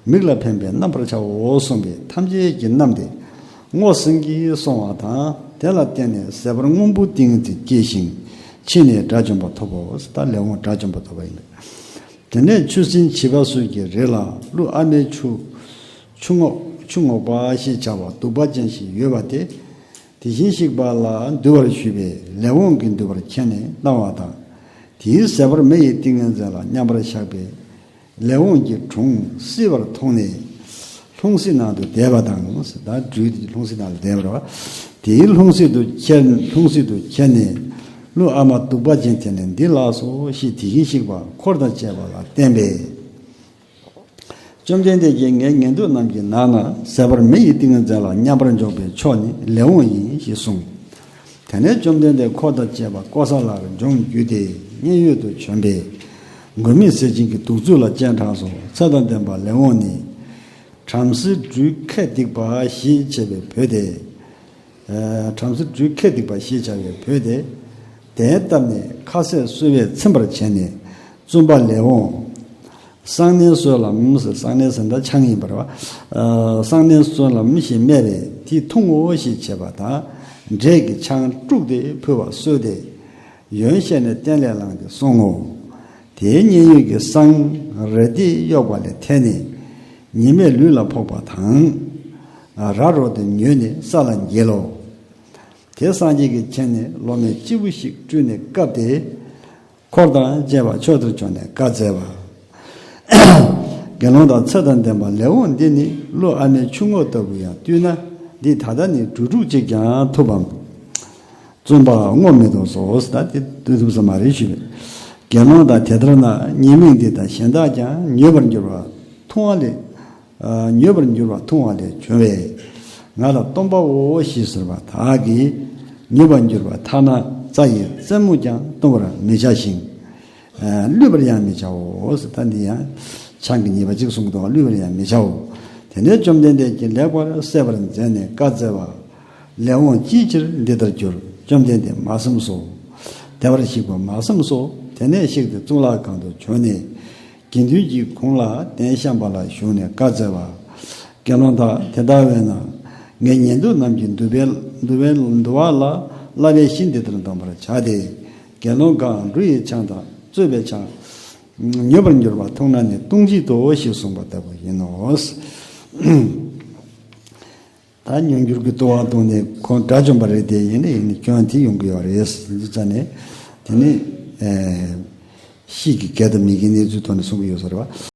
མིག་ལ་ཕན་པས་རྣམ་པར་བྱའོ་གསུངས་པས་ཐམས་ཅད་ཀྱིས་བསྣམས་ཏེ་སྔོ་སིང་གིས་སོང་བ་དང་དེ་ལ་བརྟེན་ནས་ཟད་པར་སྔོན་པོའི་ཏིང་ངེ་འཛིན་སྐྱེས་ཤིང་ཕྱིས་ནས་དགྲ་བཅོམ་པ་ཐོབ་བོ། ད་ལེགས་འོང་དགྲ་བཅོམ་པ་ཐོབ་པ་ཡིན། དེ་ནས་ཆུ་སྲིན་བྱིས་པ་གསུམ་གྱི་རིགས་ལ་ཀླུ་ཨ་མའི་ཆུ་ཆུ་རྔོག་ཆུ་རྔོག་པ་ཞེས་བྱ་བ་གདུག་པ་ཅན་ཞིག་ཡོད་པ་དེ། དེ་བཞིན་གཤེགས་པ་ལ་འདུལ་བར་ཞུས་པས་ལེགས་འོང་གིས་འདུལ་བར་མཁྱེན་ནས་གནང་བ་དང་། དེའི་ཟད་པར་མེ་ཡི་ཏིང་ངེ་འཛིན་ལ་མཉམ་པར་བཞག་པས་ལེགས་འོང་གི་དྲུང་བསིལ་བར་མཐོང་ནས་ལྷུང་བཟེད་ནང་དུ་བསྡད་པ་དང་། ད་སྦྲུལ་དེ་ལྷུང་བཟེད་ནང་ལ་བསྡད་པ་རེད་བ། དེའི་ལྷུང་བཟེད་དུ་ཁྱེར་ལྷུང་བཟེད་དུ་ཁྱེར་ནས་ཀླུ་ཨ་མ་གདུག་པ་ཅན་དེ་ནི་འདི་ལགས་སོ་ཞེས་དེ་བཞིན་གཤེགས་པ་འཁོར་དང་བཅས་པ་ལ་བསྟན་པས། བཅོམ་ལྡན་འདས་ཀྱིས་ངའི་ཉན་ཐོས་རྣམས་ཀྱི་ནང་ན་ཟད་པར་མེ་ཡི་ཏིང་ངེ་འཛིན་ལ་མཉམ་པར་འཇོག་པའི་མཆོག་ནི་ལེགས་འོང་ཡིན་ཞེས་གསུངས། དེ་ནས་བཅོམ་ལྡན་འདས་འཁོར་དང་བཅས་པ་ཀོ་ས་ལར་འབྱོན་བརྒྱུད་དེ་མཉན་ཡོད་དུ་བྱོན་པས། མགོན་མེད་ཟས་སྦྱིན་གྱི་གདུག་རྩུབ་ལ་སྤྱན་དྲངས་སོ། ཚེ་དང་ལྡན་པ་ལེགས་འོངས་ནི། བྲམ་ཟེ་སྦྲུལ་ཁལ་སྡིག་པ་ཞེས་བྱ་བའི་བུ་དེ། ཨ། བྲམ་ཟེ་སྦྲུལ་ཁལ་སྡིག་པ་ཞེས་བྱ་བའི་བུ་དེ། གདན་བཏབ་ནས་ཁ་ཟས་གསོལ་བས་ཚིམ་པར་བྱས་ནས། བཙུན་པ་ལེགས་འོངས། གསང་གནས་གསོལ་ལམ་ཟེར། གསང་གནས་ཟེར་ན་ཆང་ཡིན་པ་རེད་བ། ཨ། གསང་གནས་གསོལ་ལམ་ཞེས་སྨྲས་པས། དེ་འཐུང་ངོ་ཞེས་བྱས་པ་དང་། འབྲས་ཀྱི་ཆང་དཀྲུགས་ཏེ་ཕུལ་བ་གསོལ་ཏེ། ཡོན་བཤད་ནས་སྟན་ལས་ལངས་ཏེ་སོང་ངོ་། དེའི་མཉན་ཡོད་ཀྱི་སང་ར་ཏི་གཡོགས་པ་ལས་ཐལ་ནས། ཉི་མས་ལུས་ལ་ཕོག་པ་དང་། ར་རོ་དེ་ཉོས་ནས་ས་ལ་འགྱེལ་ལོ། དེ་སངས་རྒྱས་ཀྱིས་མཁྱེན་ནས་ལོ་མའི་སྤྱིལ་བུ་ཞིག་སྤྲུལ་ནས་བཀབ་སྟེ། འཁོར་དང་བཅས་པ་མཆོག་ཏུ་བྱོན་ནས་བཀའ་སྩལ་པ། དགེ་སློང་དག་ཚེ་དང་ལྡན་པ་ལེགས་འོངས་འདི་ནི་ཀླུ་ཨ་མའི་ཆུང་ངུ་ལྟ་བུ་ཡང་བཏུལ་ན། འདི་ད་ལྟ་ནི་སྦྲུལ་དྲུག་ཅིག་ཀྱང་ཐུབ་བམ། བཙུན་པ་བསྔོ་མི་འདུག་སོ། ད་དེ་བཏུལ་ཐུབ་ས་མ་རེད་ཞུས་པས། དགེ་སློང་དག་དེ་ལྟར་ན་ཉེས་དམིགས་འདི་དག་གཞན་དག་ཀྱང་ཉོས་པར་འགྱུར་བ་མཐོང་བ་ལས། ཨ། ཉོས་པར་འགྱུར་བ་མཐོང་བ་ལས་བྱུང་བས། ང་ལ་སྟོན་པའོ་ཞེས་ཟེར་བ་དག་གིས་ཉོས་པར་འགྱུར་བ་ཐ་ན་རྩྭ་ཡི་རྩེ་མོ་ཀྱང་བཏུང་བར་མི་བྱ་ཞིང་། ཨ། བླུད་པར་ཡང་མི་བྱའོ་ཟེར། ད་འདི་ཡང་ཆང་གི་ཉེས་པ་གཅིག་གསུངས་འདུག། བླུད་པར་ཡང་མི་བྱའོ། དེ་ནས་བཅོམ་ལྡན་འདས་ཀྱིས་ལེགས་པར་གསལ་བར་མཛད་ནས་བཀའ་སྩལ་པ། ལེགས་འོངས་ཅིའི་ཕྱིར་འདི་ལྟར་གྱུར། བཅོམ་ལྡན་འདས་མ་བསམས་སོ། བདེ་བར་གཤེགས་པ་མ་བསམས་སོ། དེ་ནས་གཤེགས་ཏེ་གཙུག་ལག་ཁང་དུ་བྱོན་ནས། དགེ་འདུན་གྱི་གུང་ལ་གདན་བཤམས་པ་ལ་བཞུགས་ནས་བཀའ་སྩལ་པ། དགེ་སློང་དག་དེ་ལྟ་བས་ན། ངས་ཉན་ཐོས་རྣམས་ཀྱི་འདུལ་བའི་འདུལ་བའི་འདུལ་བ་ལ་བསླབ་པའི་གཞི་འདི་ལྟར་གདམས་པར་བྱ་སྟེ། དགེ་སློང་གང་འབྲུ་ཡི་ཆང་དང་བཙོས་པའི་ཆང་། ཉོས་པར་འགྱུར་བ་མཐོང་ན་ནི་ལྟུང་བྱེད་དོ་ཞེས་གསུངས་པ་ལྟ་བུ་ཡིན་ནོ། ད་མྱོས་འགྱུར་གྱི་ལྟུང་བ་བཏང་ནས་ཁོང་དགྲ་བཅོམ་པ་རེད་དེ། ཡིན་ནའི་ཡིན་ནའི་སྐྱོན་དེ་ཡོང་གི་ཡོད་རེད་ཟེར་ཙ་ནས། དེ་ནི་ཨེ་ཤིག་གི་གལ་དུ་མི་གི་གནས་ཚུལ་ཐོག་ནས་གསུང་གི་ཡོད་ས་རེད་བ།